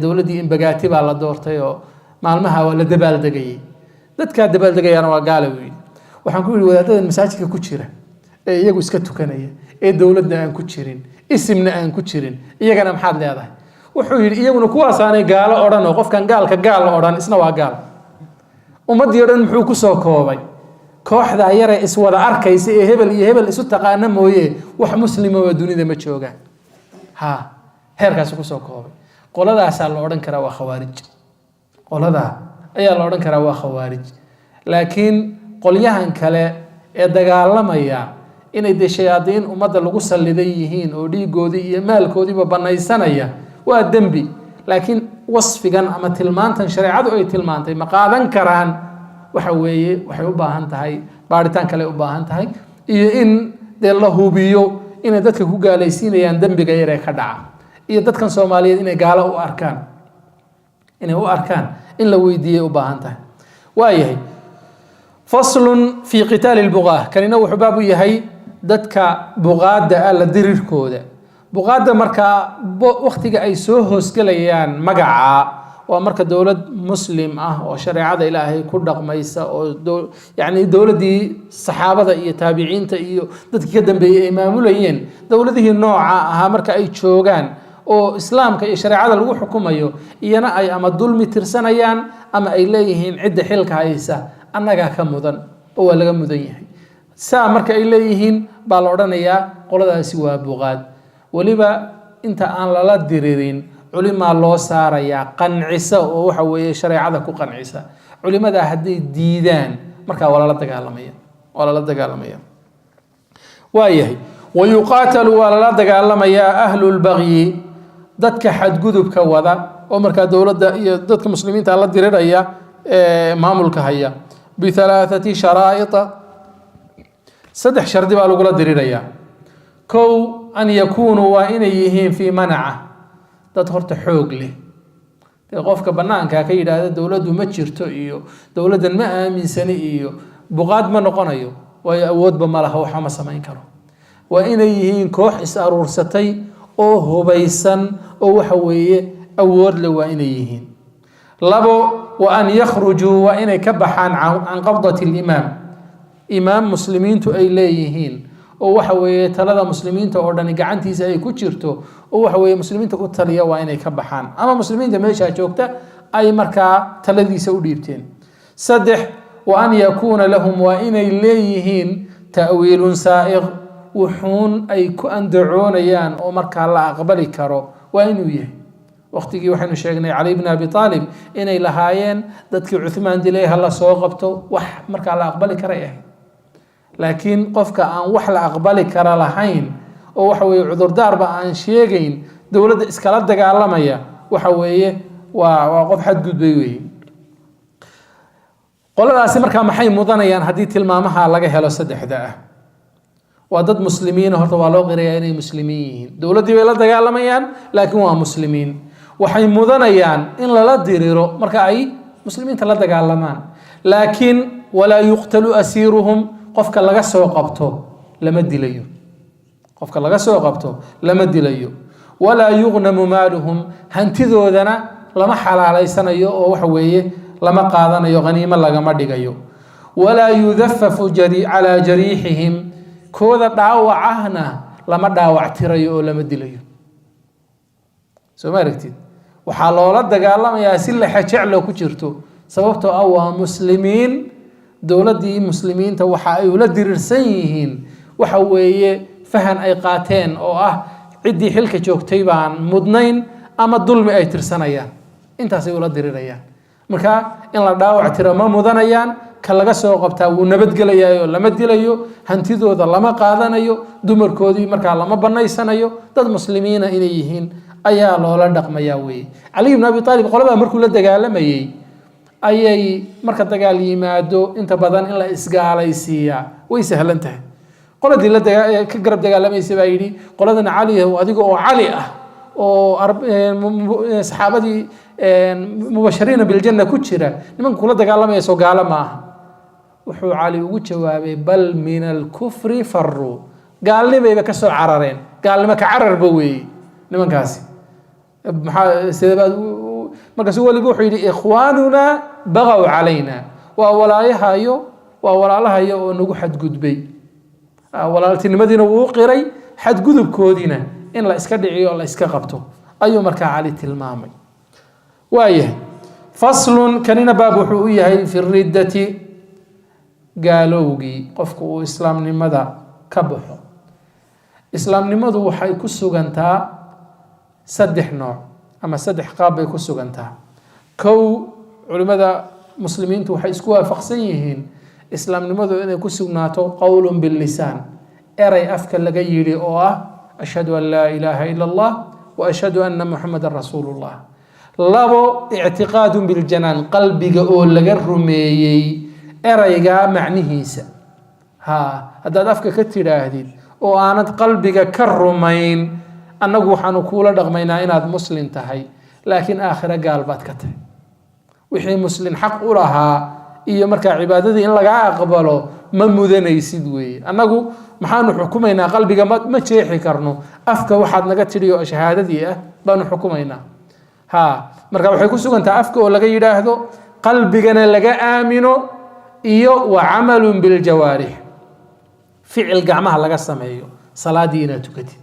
dowladdii Imbagaati baa la doortay oo Maalmaha waa la dabaaldegayay, dadkaa dabaaldegayaana waa gaala, buu yidhi. Waxaan ku yidhi, wadaadadan masaajidka ku jira ee iyagu iska tukanaya, ee dowladna aan ku jirin, isimna aan ku jirin, iyagana maxaad leedahay? Wuxuu yidhi, iyaguna kuwaasaanay gaalo odhan, oo qofkan gaalka gaal odhan isna waa gaal. Ummaddii o dhan muxuu kusoo koobay? Kooxdaa yare iswada arkaysa ee hebel iyo hebel isu taqaana mooye, wax muslimaba dunida ma joogaan. Ha, heerkaasu kusoo koobay. Qoladaasaa la odhan karaa waa khawaarij, qoladaa ayaa la odhan karaa waa khawaarij. Laakiin qolyahan kale ee dagaalamaya inay dee shayaadiin ummadda lagu salliday yihiin oo dhiigoodii iyo maalkoodiiba banaysanaya, waa dembi. Laakiin wasfigan ama tilmaantan shareecadu ay tilmaantay ma qaadan karaan? Waxa weeye, waxay u baahan tahay baaritaan kale u baahan tahay, iyo in dee la hubiyo inay dadka ku gaalaysiinayaan dembiga yaree ka dhaca, iyo dadkan Soomaaliyeed inay gaalo u arkaan, inay u arkaan in la weydiiyay u baahan tahay. Waayahay. Faslun fi qitaali lbuqaah. Kanina wuxuu baab u yahay dadka buqaadda ah la dirirkooda. Buqaadda markaa waktiga ay soo hoosgelayaan magaca waa marka dowlad muslim ah oo shareecada Ilaahay ku dhaqmaysa, oo yacni dowladdii saxaabada iyo taabiciinta iyo dadkii ka dambeeyey ay maamulayeen, dowladihii nooca ahaa marka ay joogaan oo islaamka iyo shareecada lagu xukumayo, iyana ay ama dulmi tirsanayaan ama ay leeyihiin cidda xilka haysa annagaa ka mudan oo waa laga mudan yahay, saa marka ay leeyihiin baa la odhanayaa qoladaasi waa buqaad. Weliba inta aan lala diririn culimaa loo saarayaa qancisa, oo waxa weeye shareecada ku qancisa. Culimadaa hadday diidaan, markaa waa lala dagaalamaya, waa lala dagaalamaya. Waayahay. Wayuqaatalu, waa lala dagaalamayaa, ahlu lbagyi, dadka xadgudubka wada oo markaa dowladda iyo dadka muslimiinta la diriraya ee maamulka haya, bihalaathati sharaa'ita, saddex shardi baa lagula dirirayaa. Kow, an yakuunuu, waa inay yihiin, fii manaca, dad horta xoog leh. Dee qofka bannaanka ka yidhaahda dowladdu ma jirto iyo dowladdan ma aaminsani iyo buqaad ma noqonayo, waayo awoodba ma laha, waxa ma samayn karo. Waa inay yihiin koox is aruursatay oo hubaysan oo waxa weeye awood leh waa inay yihiin. Labo, wa an yakhrujuu, waa inay ka baxaan, can qabdati alimaam, imaam muslimiintu ay leeyihiin oo waxa weeye talada muslimiinta oo dhani gacantiisa ay ku jirto oo waxa weeye muslimiinta u taliya, waa inay ka baxaan, ama muslimiinta meeshaa joogta ay markaa taladiisa u dhiibteen. Saddex, wa an yakuuna lahum, waa inay leeyihiin, ta'wiilun saa'iq, wuxuun ay ku andacoonayaan oo markaa la aqbali karo waa inuu yahay. Waqtigii waxaynu sheegnay Cali bn Abi Aalib inay lahaayeen dadkii Cuthmaan dilay ha la soo qabto, wax markaa la aqbali karay ahayd. Laakiin qofka aan wax la aqbali kara lahayn oo waxa weeye cudurdaarba aan sheegayn, dowladda iskala dagaalamaya, waxa weeye waa qof xadgudbay weeye. Qoladaasi markaa maxay mudanayaan haddii tilmaamaha laga helo saddexda ah? Waa dad muslimiina. Horta waa loo qirayaa inay muslimiin yihiin. Dowladdii bay la dagaalamayaan, laakiin waa muslimiin. Waxay mudanayaan in lala diriro marka ay muslimiinta la dagaalamaan, laakiin walaa yuqtalu asiiruhum, qofka laga soo qabto lama dilayo, qofka laga soo qabto lama dilayo. Walaa yughnamu maaluhum, hantidoodana lama xalaalaysanayo oo waxa weeye lama qaadanayo, haniimo lagama dhigayo. Walaa yudafafu calaa jariixihim, kooda dhaawac ahna lama dhaawac tirayo oo lama dilayo. Soo ma aragtid? Waxaa loola dagaalamayaa si lexejeclo ku jirto, sababtoo ah waa muslimiin. Dowladdii muslimiinta waxa ay ula dirirsan yihiin waxa weeye fahan ay qaateen oo ah ciddii xilka joogtay baan mudnayn ama dulmi ay tirsanayaan, intaasay ula dirirayaan. Marka in la dhaawac tiro ma mudanayaan. Ka laga soo qabtaa wuu nabadgelayayo, lama dilayo, hantidooda lama qaadanayo, dumarkoodii markaa lama banaysanayo. Dad muslimiina inay yihiin ayaa loola dhaqmayaa weeye. Cali ibn Abi Aalib qoladaa markuu la dagaalamayey ayay marka dagaal yimaado inta badan in la isgaalaysiiyaa way sahlan tahay. Qoladii la ka garab dagaalamaysa baa yidhi, qoladan Cali, adiga oo Cali ah oo saxaabadii mubashiriina biljanna ku jira, nimanka kula dagaalamaya soo gaalo ma aha? Wuxuu Cali ugu jawaabay, bal min alkufri faruu, gaalnimayba kasoo carareen, gaalnimo ka cararba weeye nimankaasi. Maxaa sideebaad Markaasuu weliba wuxuu yidhi ikhwaanunaa bagaw calayna, waa walaayahayo, waa walaalahayo oo nagu xadgudbay. Walaaltinimadiina wuu u qiray, xadgudubkoodiina in la iska dhiciyo o la iska qabto ayuu markaa Cali tilmaamay. Waayahay, faslun, kanina baab wuxuu u yahay fi riddati, gaalowgii, qofku uu islaamnimada ka baxo. Islaamnimadu waxay ku sugantaa saddex nooc ama saddex qaab bay ku sugantaa. Kow, culimmada muslimiintu waxay isku waafaqsan yihiin islaamnimadu inay ku sugnaato qowlun billisaan, eray afka laga yidhi oo ah ashhadu an laa ilaaha ila allah wa ashhadu anna muxamadan rasuulullah. Labo, ictiqaadun biljanaan, qalbiga oo laga rumeeyey ereygaa macnihiisa. Ha haddaad afka ka tidhaahdid oo aanad qalbiga ka rumayn, annagu waxaanu kuula dhaqmaynaa inaad muslim tahay, laakiin aakhiro gaal baad ka tahay. Wixii muslim xaq u lahaa iyo markaa cibaadadii in lagaa aqbalo ma mudanaysid weeye. Annagu maxaanu xukumaynaa? Qalbiga ma jeexi karno, afka waxaad naga tidhi oo shahaadadii ah baanu xukumaynaa. Ha, marka waxay ku sugantaha afka oo laga yidhaahdo, qalbigana laga aamino, iyo wa camalun biljawaarix, ficil gacmaha laga sameeyo, salaadii inaad tukatid.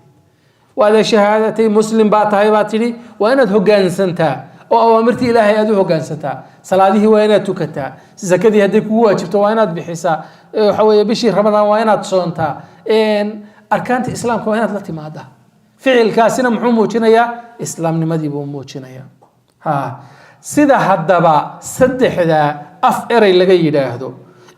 Waada shahaadatay, muslim baa tahay baa tidhi, waa inaad hogaansantaa oo awaamirtii Ilaahay aad u hogaansantaa. Salaadihii waa inaad tukataa, zakadii hadday kugu waajibto waa inaad bixisaa, waxa weeye bishii Ramadaan waa inaad soontaa, arkaanta islaamka waa inaad la timaadaa. Ficilkaasina muxuu muujinayaa? Islaamnimadii buu muujinayaa. Ha, sida haddaba saddexdaa, af erey laga yidhaahdo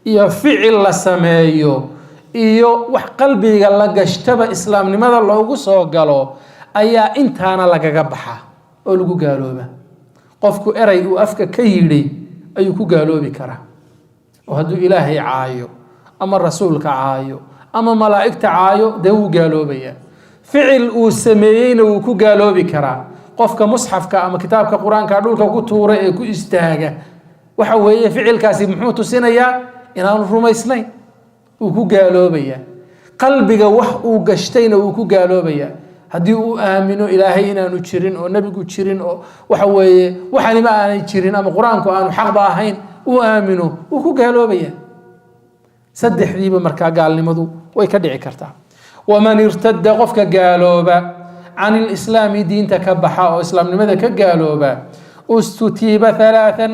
iyo ficil la sameeyo iyo wax qalbiga la gashtaba islaamnimada loogu soo galo, ayaa intaana lagaga baxaa oo lagu gaalooba. Qofku erey uu afka ka yidhi ayuu ku gaaloobi karaa, oo hadduu Ilaahay caayo ama rasuulka caayo ama malaa'igta caayo, dee wuu gaaloobayaa. Ficil uu sameeyeyna wuu ku gaaloobi karaa. Qofka musxafka ama kitaabka Qur-aanka dhulka ku tuura ee ku istaaga, waxa weeye ficilkaasi muxuu tusinayaa? Inaanu rumaysnayn, wuu ku gaaloobayaa. Qalbiga wax uu gashtayna wuu ku gaaloobayaa. Haddii uu aamino Ilaahay inaanu jirin oo nebigu jirin oo waxa weeye waxanima aanay jirin ama Qur-aanku aanu xaqba ahayn uu aamino, wuu ku gaaloobayaa. Saddexdiiba markaa gaalnimadu way ka dhici kartaa. Waman irtada, qofka gaalooba, can ilislaami, diinta ka baxa oo islaamnimada ka gaalooba, ustutiiba halaathan,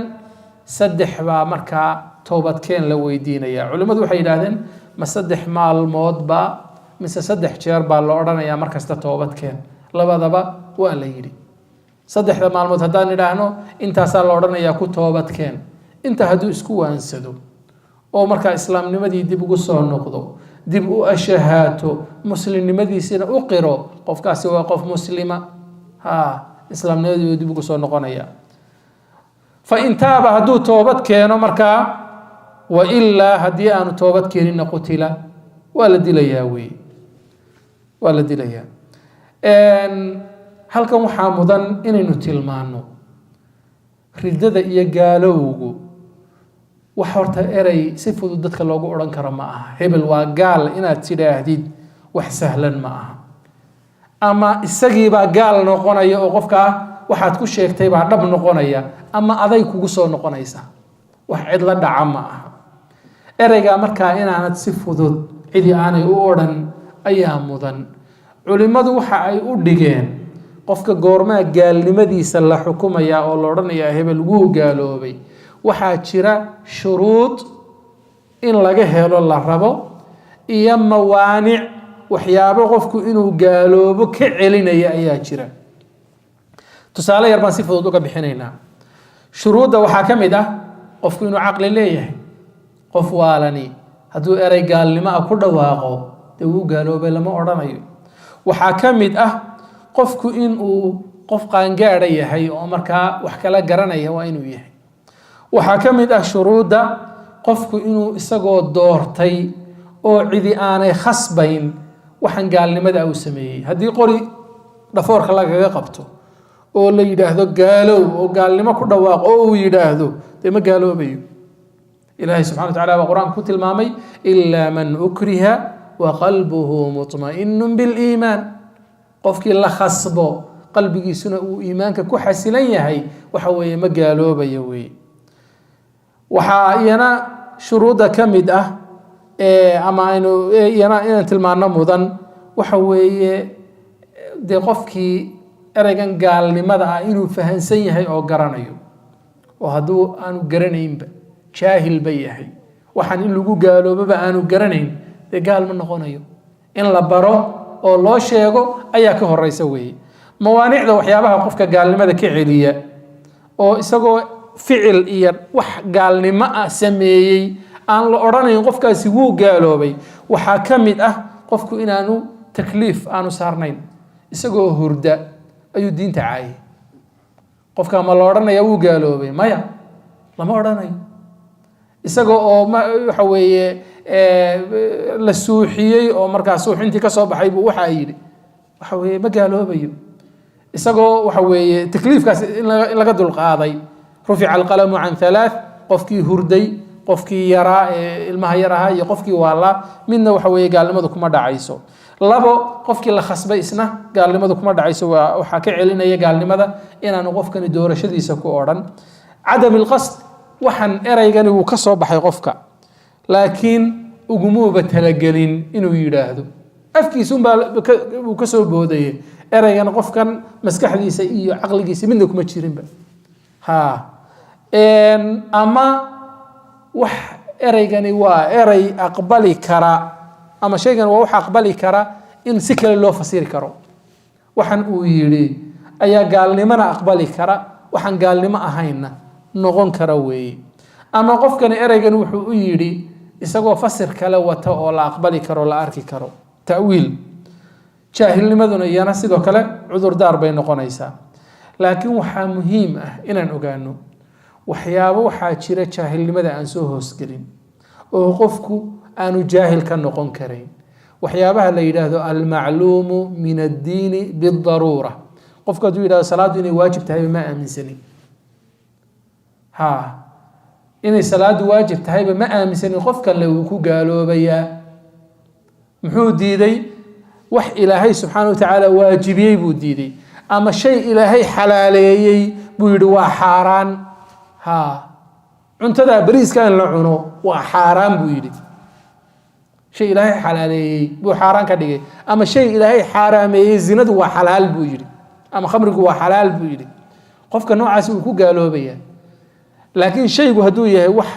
saddex baa markaa toobadkeen la weydiinaya. Culimmadu waxay yidhahdeen, ma 3 maalmoodba mise 3 jeer baa la odhanayaa markasta toobadkeen? Labadaba waa la yidhi. 3da maalmood haddaan idhaahno, intaasaa la odhanayaa ku toobadkeen. Inta hadduu isku waansado oo markaa islaamnimadii dib ugu soo noqdo, dib u ashahaato, muslimnimadiisina u qiro, qofkaasi waa qof muslima. Ha, islaamnimadii dib ugu soo noqonaya. Fa in taaba, hadduu toobad keeno markaa, wa ilaa, haddii aanu toobad keeninna, qutila, waa la dilayaa wey, waa la dilayaa. Halkan waxaa mudan inaynu tilmaano riddada iyo gaalowgu wax horta erey si fudud dadka loogu odhan karo ma aha. Hebel waa gaal inaad tidhaahdid wax sahlan ma aha. Ama isagiibaa gaal noqonaya oo qofkaa waxaad ku sheegtay baa dhab noqonaya, ama aday kugu soo noqonaysa. Wax cidla dhaca ma aha. Ereygaa markaa inaanad si fudud cidi aanay u odhan ayaa mudan. Culimmadu waxa ay u dhigeen, qofka goormaa gaalnimadiisa la xukumayaa oo la odhanayaa hebel wuu gaaloobay? Waxaa jira shuruud in laga helo la rabo iyo mawaanic, waxyaabo qofku inuu gaaloobo ka celinaya ayaa jira. Tusaale yar baan si fudud uga bixinaynaa. Shuruudda waxaa ka mid ah qofku inuu caqli leeyahay. Qof waalani hadduu erey gaalnimo ah ku dhawaaqo, dee wuu gaaloobay lama odhanayo. Waxaa ka mid ah qofku inuu qof qaangaadha yahay oo markaa wax kala garanaya waa inuu yahay. Waxaa ka mid ah shuruudda qofku inuu isagoo doortay oo cidi aanay khasbayn waxaan gaalnimada uu sameeyey. Haddii qori dhafoorka lagaga qabto oo la yidhaahdo gaalow oo gaalnimo ku dhawaaq oo uu yidhaahdo, dee ma gaaloobayo. Ilaahay subxana wa tacala baa Qur-aanka ku tilmaamay ilaa man ukriha wa qalbuhu mutma'inun biliimaan. Qofkii la khasbo, Qalbigiisuna uu iimaanka ku xasilan yahay, waxa weeye ma gaaloobayo weeye. Waxaa iyana shuruudda ka mid ah, ama aynu iyana inaan tilmaano mudan, waxa weeye dee qofkii ereygan gaalnimada ah inuu fahansan yahay oo garanayo. Oo hadduu aanu garanaynba, jaahilba yahay, waxaan in lagu gaaloobaba aanu garanayn, dee gaal ma noqonayo. In la baro oo loo sheego ayaa ka horeysa weeye. Mawaanicda, waxyaabaha qofka gaalnimada ka celiya oo isagoo ficil iyo wax gaalnimo ah sameeyey aan la odhanayn qofkaasi wuu gaaloobay, waxaa ka mid ah qofku inaanu takliif aanu saarnayn. Isagoo hurda ayuu diinta caayay. Qofka ma la odhanaya wuu gaaloobay? Maya, lama odhanayo. Isaga oo waxa weeye la suuxiyey oo markaa suuxintii ka soo baxay buu waxaa yidhi, waxa weeye ma gaaloobayo. Isagoo waxa weeye takliifkaas in laga dulqaaday, رفع القلم عن ثلاث, qofkii hurday, qofkii yaraa ee ilmaha yar ahaa iyo qofkii waalaa, midna waxa weeye gaalnimadu kuma dhacayso. Labo, qofkii la khasbay isna gaalnimadu kuma dhacayso. Waa waxaa ka celinaya gaalnimada inaanu qofkani doorashadiisa ku odhan. عدم القصد, waxaan ereygani wuu ka soo baxay qofka, laakiin ugumuuba talagelin inuu yidhaahdo, afkiisunbaa uu ka soo boodayay. Ereygan qofkan maskaxdiisa iyo caqligiisa midna kuma jirinba. Ha ama wax ereygani waa erey aqbali kara, ama shaygan waa wax aqbali kara in si kale loo fasiri karo. Waxan uu yidhi ayaa gaalnimona aqbali kara, waxaan gaalnimo ahaynna noqon kara weeye. Ama qofkani ereygan wuxuu u yidhi isagoo fasir kale wata oo la aqbali karo, la arki karo, ta'wiil. Jaahilnimaduna iyana sidoo kale cudurdaar bay noqonaysaa. Laakiin waxaa muhiim ah inaan ogaano waxyaabo waxaa jira jaahilnimada aan soo hoosgelin oo qofku aanu jaahil ka noqon karayn, waxyaabaha la yidhaahdo المعلوم من الدين بالضرورة. Qofku hadduu yidhahdo salaaddu inay waajib tahayba ma aaminsanin, ha inay salaaddu waajib tahayba ma aaminsanin, qof kale wuu ku gaaloobayaa. Muxuu diiday? Wax Ilaahay subxaana wa tacaala waajibiyey buu diiday, ama shay Ilaahay xalaaleeyey buu yidhi waa xaaraan. Ha cuntada bariiska in la cuno waa xaaraan buu yidhi. Shay Ilaahay xalaaleeyey buu xaaraan ka dhigay, ama shay Ilaahay xaaraameeyey, zinadu waa xalaal buu yidhi ama khamrigu waa xalaal buu yidhi, qofka noocaasi uu ku gaaloobayaa. Laakiin shaygu hadduu yahay wax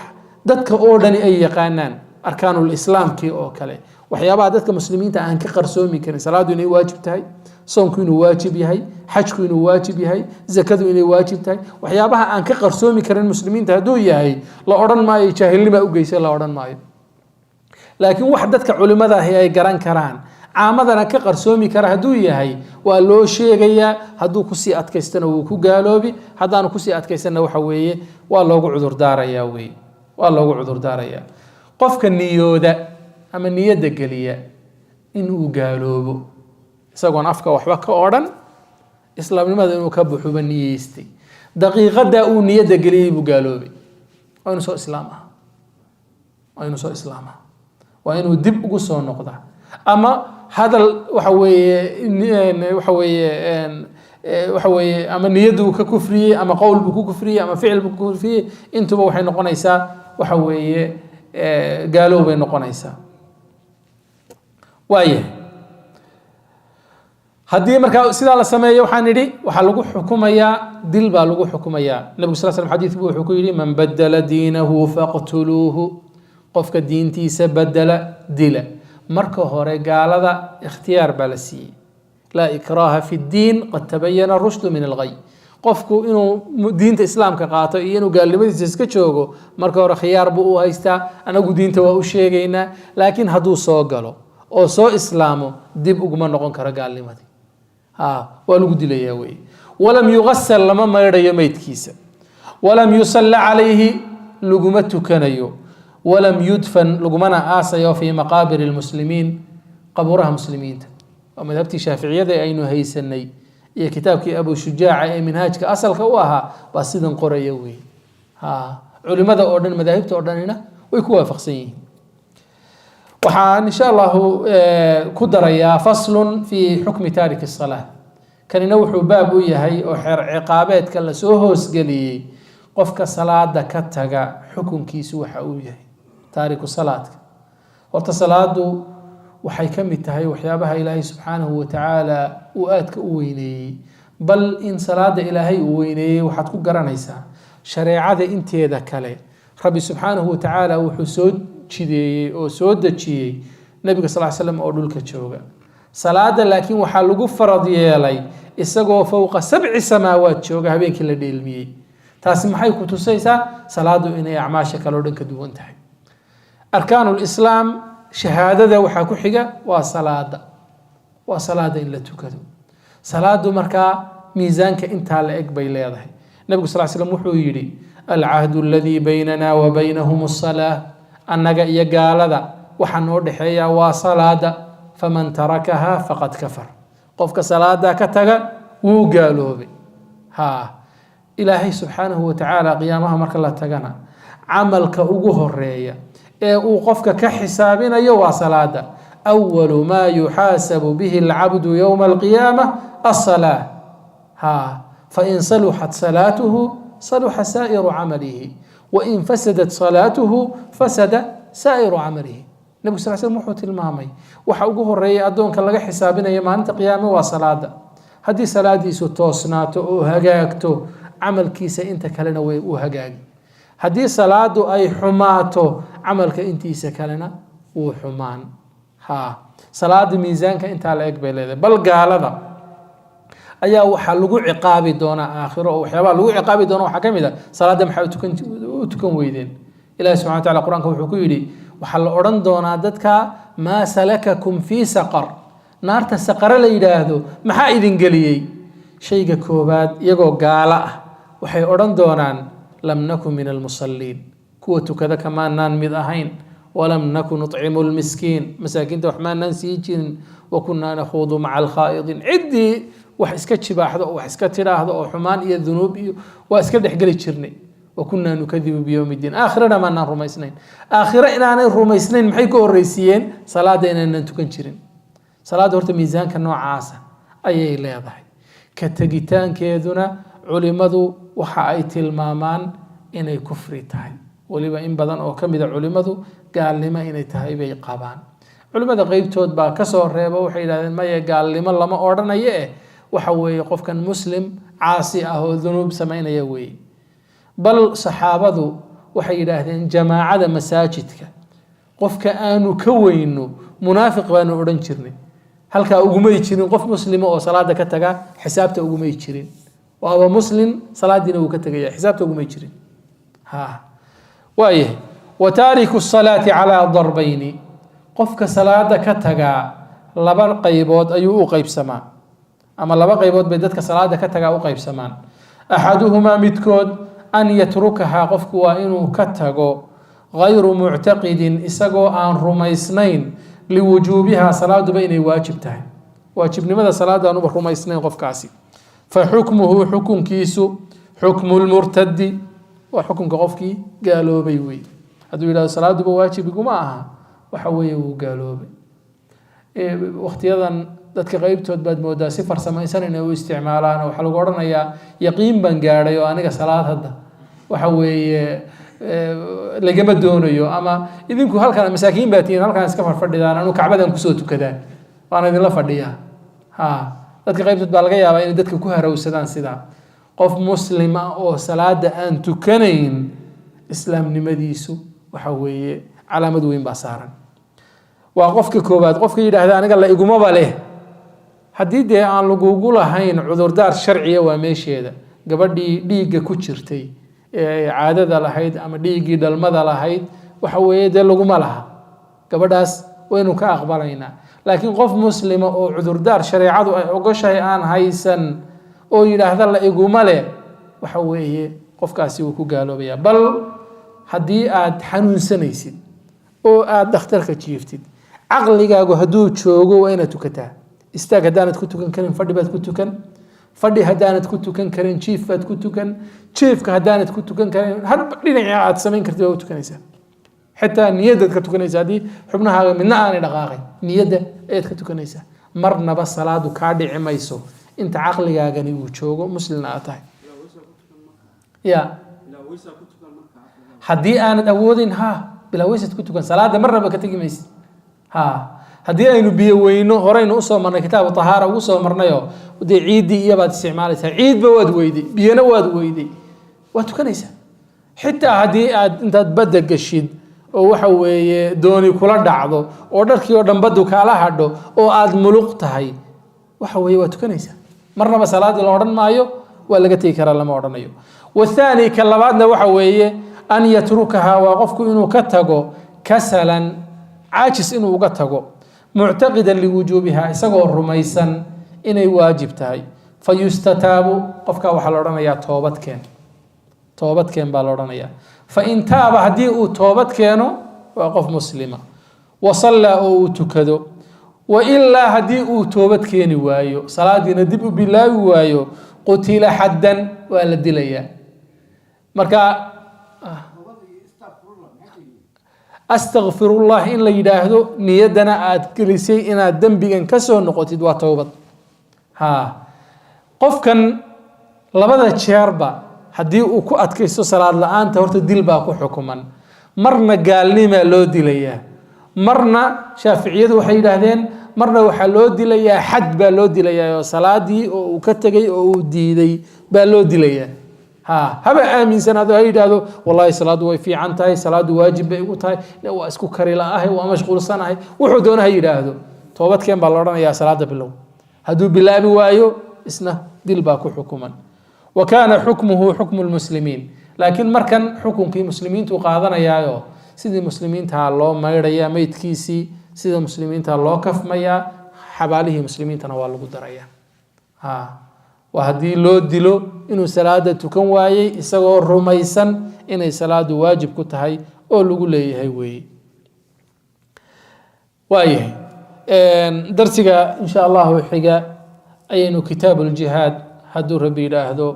dadka oo dhani ay yaqaanaan, arkaanulislaamkii oo kale, waxyaabaha dadka muslimiinta aan ka qarsoomi karin, salaadu inay waajib tahay, soonku inuu waajib yahay, xajku inuu waajib yahay, zakadu inay waajib tahay, waxyaabaha aan ka qarsoomi karin muslimiinta hadduu yahay, la odhan maayo jaahilnima u geysay, la odhan maayo. Laakiin wax dadka culimada ahi ay garan karaan, caamadana ka qarsoomi kara hadduu yahay, waa loo sheegayaa. Hadduu kusii adkaystana wuu ku gaaloobi, haddaanu kusii adkaysanna waxa weeye waa loogu cudurdaarayaa wey, waa loogu cudurdaarayaa. Qofka niyooda ama niyadda geliya inuu gaaloobo isagoon afka waxba ka odhan, islaamnimada inuu ka buxuba niyeystay, daqiiqadaa uu niyadda geliyey buu gaaloobay. Waa inuu soo islaam ah, waa inuu soo islaama, waa inuu dib ugu soo noqdaa. Ama hadal waxa weeye ama niyaddu ka kufriyey, ama qowl buu ku kufriyey, ama ficil buu ku kufriyey, intuba waxay noqonaysaa waxa weeye gaalow bay noqonaysaa. Waayahay, haddii markaa sidaa la sameeyo, waxaan idhi waxaa lagu xukumayaa, dil baa lagu xukumayaa. Nabigu sal slam xadiis buu wuxuu ku yidhi: "من بدل دينه فاقتلوه." Qofka diintiisa bedela dila. Marka hore gaalada ikhtiyaar baa la siiyey: لا إكراه في الدين، قد تبين الرشد من الغي. Qofku inuu diinta islaamka qaato iyo inuu gaalnimadiisa iska joogo, marka hore khiyaar buu u haystaa. Anagu diinta waa u sheegaynaa, laakiin hadduu soo galo oo soo islaamo, dib uguma noqon karo gaalnimadii, ha waa lagu dilayaa wey. ولم يغسل, lama maydhayo meydkiisa. ولم يصل عليه, laguma tukanayo. ولم يدفن, lagumana aasayo في مقابر المسلمين, qabuuraha muslimiinta. Waa madhabtii shaaficiyada ee aynu haysanay iyo kitaabkii Abu Shujaaca ee minhaajka asalka u ahaa baa sidan qoraya wey. Ha culimada oo dhan, madaahibta oo dhanina way ku waafaqsan yihiin. Waxaan insha Allahu ku darayaa فصل في حكم تارك الصلاة. Kanina wuxuu baab u yahay oo xeer ciqaabeedka lasoo hoosgeliyey qofka salaada ka taga xukunkiisu waxa uu yahay taariku salaadka. Horta salaadu waxay ka mid tahay waxyaabaha Ilaahay subxaanahu watacaala uu aadka u weyneeyey. Bal in salaada Ilaahay uu weyneeyey waxaad ku garanaysaa shareecada inteeda kale Rabbi subxaanahu watacaala wuxuu soo jideeyey oo soo dejiyey Nabiga sal ly slam oo dhulka jooga. Salaada laakiin waxaa lagu farad yeelay isagoo fowqa 7 samaawaad jooga habeenkii la dheelmiyey. Taasi maxay ku tusaysaa? Salaadu inay acmaasha kale o dhan ka duwan tahay. Arkaanulislaam shahaadada waxaa ku xiga waa salaada, waa salaada in la tukado. Salaadu markaa miisaanka intaa la eg bay leedahay. Nabigu sal slam wuxuu yidhi: "Alcahdu aladii baynana wa baynahum asalaa." Annaga iyo gaalada waxaa noo dhexeeya waa salaada. "Faman tarakaha faqad kafar." Qofka salaada ka taga wuu gaaloobay. Ha Ilaahay subxaanahu watacaala qiyaamaha marka la tagana camalka ugu horeeya ee uu qofka ka xisaabinayo waa salaada. "Awalu maa yuxaasabu bihi alcabdu yowma alqiyaama asalaa." Ha fain saluxat salaatuhu saluxa saa'iru camalihi, wain fasadat salaatuhu fasada saa'iru camalihi. Nabigu sal slam wuxuu tilmaamay waxa ugu horeeya addoonka laga xisaabinayo maalinta qiyaame waa salaada. Haddii salaadiisu toosnaato oo hagaagto, camalkiisa inta kalena way u hagaagi. Haddii salaadu ay xumaato, camalka intiisa kalena wuu xumaan. Ha salaada miisaanka intaa la eg bay leedahay. Bal gaalada ayaa waxaa lagu ciqaabi doonaa aakhiro, oo waxyaabaha lagu ciqaabi doona waxaa ka mid a salaadda maxaa u tukan weydeen? Ilahi subxana wa tacala Qur-aanka wuxuu ku yidhi, waxaa la odhan doonaa dadka: "Maa salakakum fii saqar?" Naarta saqare la yidhaahdo maxaa idin geliyey? Shayga koobaad, iyagoo gaalo ah, waxay odhan doonaan: "Lam nakun min almusalliin." Kuwa tukada kamaanaan mid ahayn. "Walam naku nuطcimu lmiskiin." Masaakiinta wax maanaan sii jirin. "Wa kunnaa nakhuudu maca alkhaa'idiin." Ciddii wax iska jibaaxdo oo wax iska tidhaahdo oo xumaan iyo dunuub iyo waa iska dhexgeli jirnay. "Wa kunnaa nukadibu biyowmi ddiin." Aakhirana maanaan rumaysnayn. Aakhiro inaanay rumaysnayn maxay ka horreysiiyeen? Salaadda inaanan tukan jirin. Salaadda horta miisaanka noocaasa ayay leedahay. Ka tegitaankeeduna culimadu waxa ay tilmaamaan inay kufri tahay. Weliba in badan oo ka mida culimadu gaalnimo inay tahay bay qabaan. Culimada qeybtood baa kasoo reeba, waxay yidhahdeen: maya, gaalnimo lama odhanayo, eh waxa weeye qofkan muslim caasi ah oo dunuub samaynaya weeye. Bal saxaabadu waxay yidhaahdeen jamaacada masaajidka qofka aanu ka weyno munaafiq baanu odhan jirnay. Halkaa ugumay jirin qof muslima oo salaada ka taga, xisaabta ugumay jirin. Waaba muslim, salaadiina wuu ka tegaya, xisaabta ugumay jirin. Ha waayahay. Wa taariku salaati calaa darbayni. Qofka salaada ka tagaa laba qaybood ayuu u qaybsamaa, ama laba qaybood bay dadka salaada ka tagaa u qaybsamaan. Axaduhumaa, midkood, an yatrukahaa, qofku waa inuu ka tago, gayru muctaqidin, isagoo aan rumaysnayn, liwujuubihaa, salaaduba inay waajib tahay, waajibnimada salaadaanuba rumaysnayn qofkaasi. Fa xukmuhu, xukunkiisu, xukmu lmurtadi, waa xukunka qofkii gaaloobay wey. Hadduu yidhahdo salaaduba waajib iguma aha, waxa weeye wuu gaaloobay. Wakhtiyadan dadka qeybtood baad moodaa si farsamaysan inay u isticmaalaan. Waxaa lagu odhanayaa: yaqiin baan gaadhay oo aniga salaad hadda waxa weeye lagama doonayo, ama idinku halkan masaakiin baa tihiin, halkan iska farfadhidaan, anu kacbadan kusoo tukadaa, waana idinla fadhiyaa. Ha dadka qaybtood baa laga yaabaa inay dadka ku harowsadaan sidaa. Qof muslim ah oo salaada aan tukanayn, islaamnimadiisu waxa weeye calaamad weyn baa saaran. Waa qofka koowaad, qofka yidhaahda aniga la igumaba leh. Haddii dee aan lagugu lahayn cudurdaar sharciya, waa meesheeda. Gabadhii dhiigga ku jirtay ee caadada lahayd ama dhiiggii dhalmada lahayd, waxa weeye dee laguma laha gabadhaas, waynu ka aqbalaynaa. Laakiin qof muslima oo cudurdaar shareecadu ay ogoshahay aan haysan oo yidhaahda la iguma leh, waxa weeye qofkaasi wuu ku gaaloobaya. Bal haddii aad xanuunsanaysid oo aad dhakhtarka jiiftid, caqligaagu hadduu joogo waa inaad tukataa. Istaag haddaanad ku tukan karin, fadhi baad ku tukan. Fadhi haddaanad ku tukan karin, jiif baad ku tukan. Jiifka haddaanad ku tukan karin, hadba dhinacii aad samayn kartid waa u tukanaysaa. Xitaa niyadaad ka tukanaysaa. Haddii xubnahaaga midna aanay dhaqaaqay, niyadda ayaad ka tukanaysaa. Marnaba salaadu kaa dhici mayso. Inta caqligaagani uu joogo, muslimna aad tahay ya. Haddii aanad awoodin, ha, bilaa weysad ku tukan salaada, marnaba ka tegi maysid. Ha, haddii aynu biyo weyno, horeynu usoo marnay, kitaabu tahaara ugu soo marnayo dee, ciiddii iyabaad isticmaalaysaa. Ciidba waad weyday, biyana waad weyday, waad tukanaysaa. Xitaa haddii aad intaad badda gashid oo waxa weeye dooni kula dhacdo oo dharkii oo dhan baddu kaala hadho oo aad muluq tahay, waxa weeye waad tukanaysaa. Marnaba salaaddii la odhan maayo waa laga tegi karaa, lama odhanayo. Wathaani, ka labaadna waxa weeye an yatrukahaa, waa qofku inuu ka tago kasalan, caajis inuu uga tago, muctaqidan liwujuubiha, isagoo rumaysan inay waajib tahay. Fayustataabu, qofkaa waxaa la odhanayaa toobadkeen, toobadkeen baa la odhanayaa. Fain taaba, haddii uu toobad keeno, waa qof muslima, wasallaa, oo uu tukado. Wailaa, haddii uu toobad keeni waayo, salaadiina dib u bilaabi waayo, qutila xaddan, waa la dilayaa. Marka astakfirullah in la yidhaahdo, niyaddana aad gelisay inaad dembigan ka soo noqotid, waa towbad. Ha, qofkan labada jeerba haddii uu ku adkaysto salaad la-aanta, horta dil baa ku xukuman. Marna gaalnimaa loo dilayaa, marna Shaaficiyadu waxay yidhaahdeen marna waxaa loo dilayaa xad baa loo dilayaa, oo salaadii oo uu ka tegay oo uu diiday baa loo dilayaa. Ha, haba aaminsanaado, ha yidhaahdo wallahi salaaddu way fiican tahay, salaaddu waajib bay igu tahay, waa isku kari la-ahay, waa mashquulsanahay, wuxuu doona ha yidhaahdo, toobadkeen baa la odhanayaa, salaada bilow. Hadduu bilaabi waayo, isna dil baa ku xukuman. Wa kaana xukmuhu xukmu lmuslimiin, laakiin markan xukunkii muslimiintu qaadanayaayo, sidii muslimiintaa loo maydhayaa meydkiisii, sida muslimiinta loo kafmayaa, xabaalihii muslimiintana waa lagu darayaa. Ha, waa haddii loo dilo inuu salaada tukan waayey isagoo rumaysan inay salaadu waajib ku tahay oo lagu leeyahay weeye. Waayahay, darsiga insha Allahu xiga ayaynu kitaabu ljihaad, hadduu Rabbi yidhaahdo,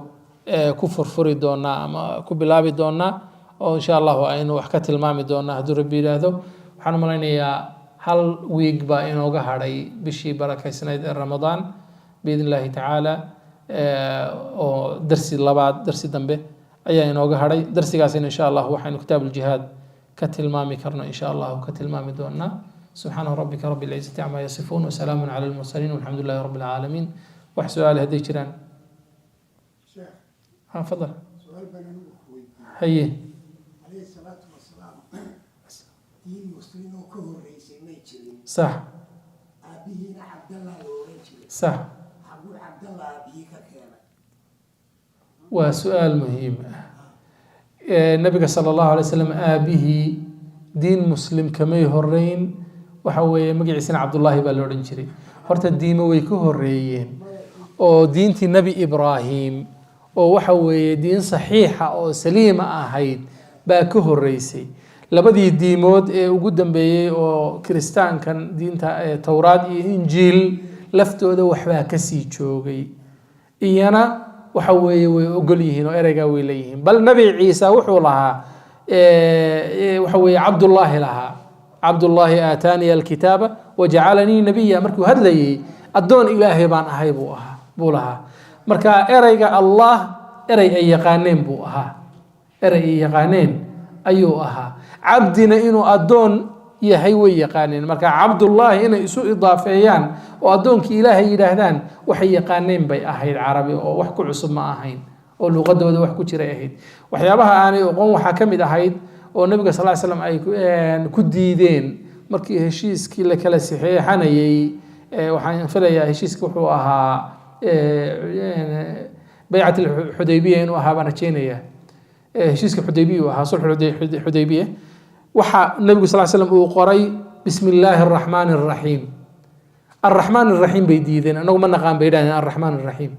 ku furfuri doonaa ama ku bilaabi doonaa, oo insha Allahu aynu wax ka tilmaami doonaa, hadduu Rabbi yidhaahdo. Waxaan u malaynayaa hal wiig baa inooga hadhay bishii barakaysnayd ee Ramadaan, biidn Illahi tacaala, oo darsi labaad, darsi dambe ayaa inooga hadhay. Darsigaasina insha Allah waxaynu kitaab uljihaad ka tilmaami karno insha Allahu ka tilmaami doonaa. Subxaana rabbika rabbi lcizati camaa yasifuun, wasalaamun cala almursaliin, walxamdu lilahi rabbi alcaalamiin. Wax su-aale hadday jiraan, ha, fadal. Su-aal baan anigu ku weydiiyey. Haye. Calayhi salaatu wasalaam, diin muslim oo ka horreysay may jirin. Sax. Aabbihiina Cabdallah la oran jiray. Sax. Xaguu Cabdallah aabbihii ka keenay? Waa su-aal muhiim ah. Nabiga sala Allahu alay slam aabihii diin muslim kamay horeyn. Waxa weeye magaciisana Cabdullaahi baa la odhan jiray. Horta diimo way ka horeeyeen, oo diintii Nebi Ibraahim, oo waxa weeye diin saxiixa oo saliima ahayd, baa ka horeysay. Labadii diimood ee ugu dambeeyey oo kiristaankan diinta Towraad iyo Injiil laftooda waxbaa kasii joogay, iyana waxa weeye way ogol yihiin oo ereygaa way leeyihiin. Bal Nabi Ciisa wuxuu lahaa, waxa weeye Cabdullaahi lahaa, "Cabdullaahi aataaniya alkitaaba wajacalanii nabiya." Markuu hadlayey, "Addoon Ilaahay baan ahay" buu ahaa, buu lahaa. Marka ereyga Allah erey ay yaqaaneen buu ahaa, erey ay yaqaaneen ayuu ahaa. Cabdina inuu addoon yahay way yaqaaneen. Marka Cabdullaahi inay isu idaafeeyaan oo addoonkii Ilaahay yidhaahdaan, waxay yaqaaneen bay ahayd Carabi, oo wax ku cusub ma ahayn, oo luqadooda wax ku jiray ahayd. Waxyaabaha aanay oqon waxaa ka mid ahayd oo Nabiga sal ly slam ay ku diideen markii heshiiskii la kala saxeexanayey, waxaan filayaa heshiiski wuxuu ahaa baycat Xudaybiya inuu ahaa baan rajeynaya. Heshiiska Xudaybiya uu ahaa, sulxu Xudaybiya. Waxaa Nabigu sal slam uu qoray "Bismi Illaahi araxmaani araxiim". "Arraxmaan araxiim" bay diideen. "Anagu ma naqaan," bay yidhahdeen, "arraxmaan araxiim,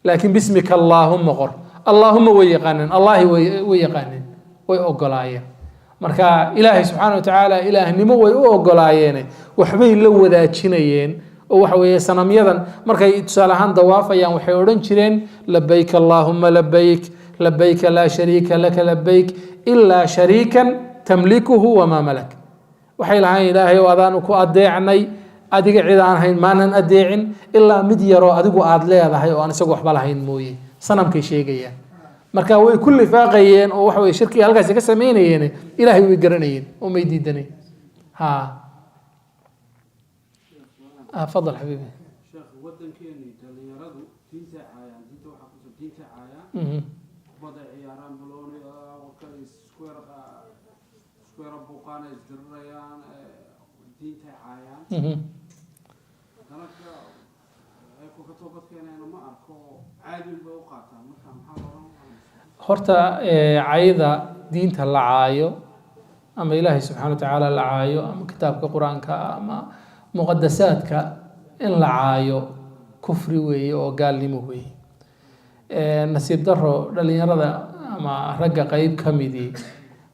laakiin bismika Allaahuma qor." Allaahuma way yaqaaneen, Allahi way yaqaaneen, way ogolaayeen. Marka Ilaahay subxaana wa tacaala ilaahnimo way u ogolaayeene, waxbay la wadaajinayeen. Oo waxa weeye sanamyadan markay tusaale ahaan dawaafayaan, waxay odhan jireen "Labayk Allaahuma labayk, labayka laa shariika laka labayk, ilaa shariikan tamlikuhu wamaa malak." Waxay lahayn, "Ilaahay oo adaanu ku adeecnay." Adiga cid aan ahayn maanan adeecin, ilaa mid yaroo adigu aada leedahay oo aan isagu waxba lahayn mooye. Sanamkay sheegayaan. Marka way ku lifaaqayeen oo waxa weye shirkiga halkaasi ka samaynayeen. Ilaahay way garanayeen oo may diidanayn. Ha, fadal xabiibi. Sheekh, waddankeeni dhalinyaradu diintay caayaan, diinta waxaa ku diintay caayaan, kubadday ciyaaraan, balooni isku yar isku yara buuqaan, ay isdirirayaan, diintay caayaan. Haddana ay ku ka toobad keenayna ma arko, caadi unbay u qaataan. Marka maxaa loolan? Horta cayda diinta la caayo ama Ilaahay subxaana wa tacaala la caayo ama kitaabka Qur-aanka ama muqadasaadka in la caayo kufri weeye oo gaalnimo weeye. Nasiib daro, dhalinyarada ama ragga qeyb ka midii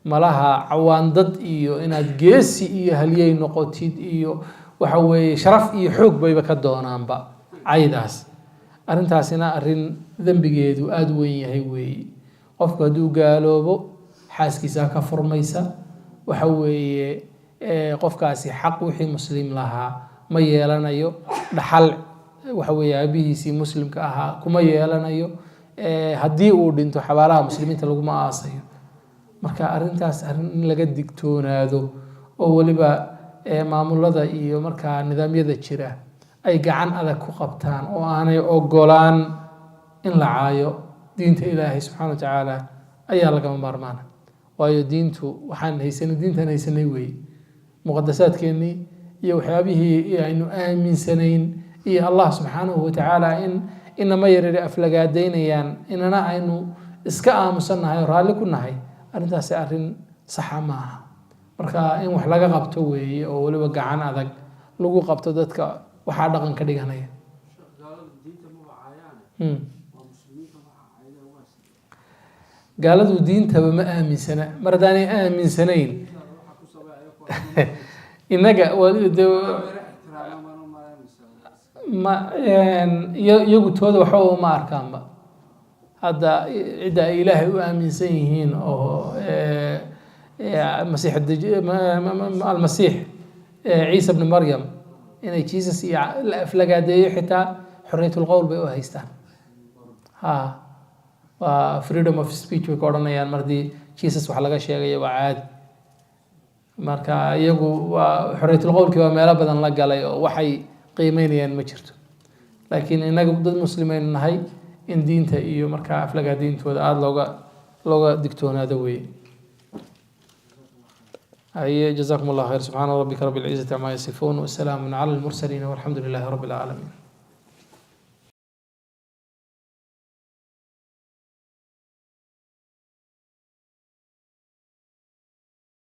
malaha cawaandad iyo inaad geesi iyo halyey noqotid iyo waxa weeye sharaf iyo xoog bayba ka doonaanba caydaas. Arrintaasina arrin dembigeedu aada u weyn yahay weeye. Qofku hadduu gaaloobo, xaaskiisaa ka furmaysa. Waxa weeye qofkaasi xaq wixii muslim lahaa ma yeelanayo, dhaxal waxa weeye aabihiisii muslimka ahaa kuma yeelanayo. Haddii uu dhinto, xabaalaha muslimiinta laguma aasayo. Marka arrintaas arrin in laga digtoonaado oo weliba maamulada iyo markaa nidaamyada jira ay gacan adag ku qabtaan oo aanay ogolaan in la caayo diinta Ilaahay subxaana wa tacaala ayaa lagama maarmaana. Waayo, diintu waxaan haysanay, diintaan haysanay weeye, muqadasaadkeennii iyo waxyaabihii aynu aaminsanayn iyo Allah subxaanahu wa tacaala in inama yaryari aflagaadaynayaan, inana aynu iska aamusannahay oo raalli ku nahay, arrintaasi arrin saxa ma aha. Marka in wax laga qabto weeye oo weliba gacan adag lagu qabto dadka waxaa dhaqan ka dhiganaya. Sheekh, gaalada diinta maba caayaane, waa muslimiinta waxa cayda, waa sidee? Gaaladu diintaba ma aaminsana. Mar haddaanay aaminsanayn, Diintaada waxaa ku sabay ayagoo innaga yara ixtiraamaan baan u malaynaysaa. Ma iyagu tooda waxba uma arkaanba. Hadda cidda ay Ilaahay u aaminsan yihiin oo masiix almasiix Ciisa bni Maryam, inay Jesus iyo la aflagaadeeyo xitaa xorriyat lqowl bay u haystaan. Ha, waa freedom of speech bay ka odhanayaan. Mar haddii Jesus wax laga sheegayo, waa caadi. Marka iyagu waa xorriyatul qowlkii waa meelo badan la galay oo waxay qiimeynayaan ma jirto. Laakiin innaga dad muslimaynu nahay, in diinta iyo markaa aflagaadiintooda aada looga digtoonaado weeye. Haye, jazakum Allah khayr. Subxaana rabbika rabbi lcizati camaa yasifuun wasalaamun cala almursaliin walxamdu lilahi rabbi alcaalamiin.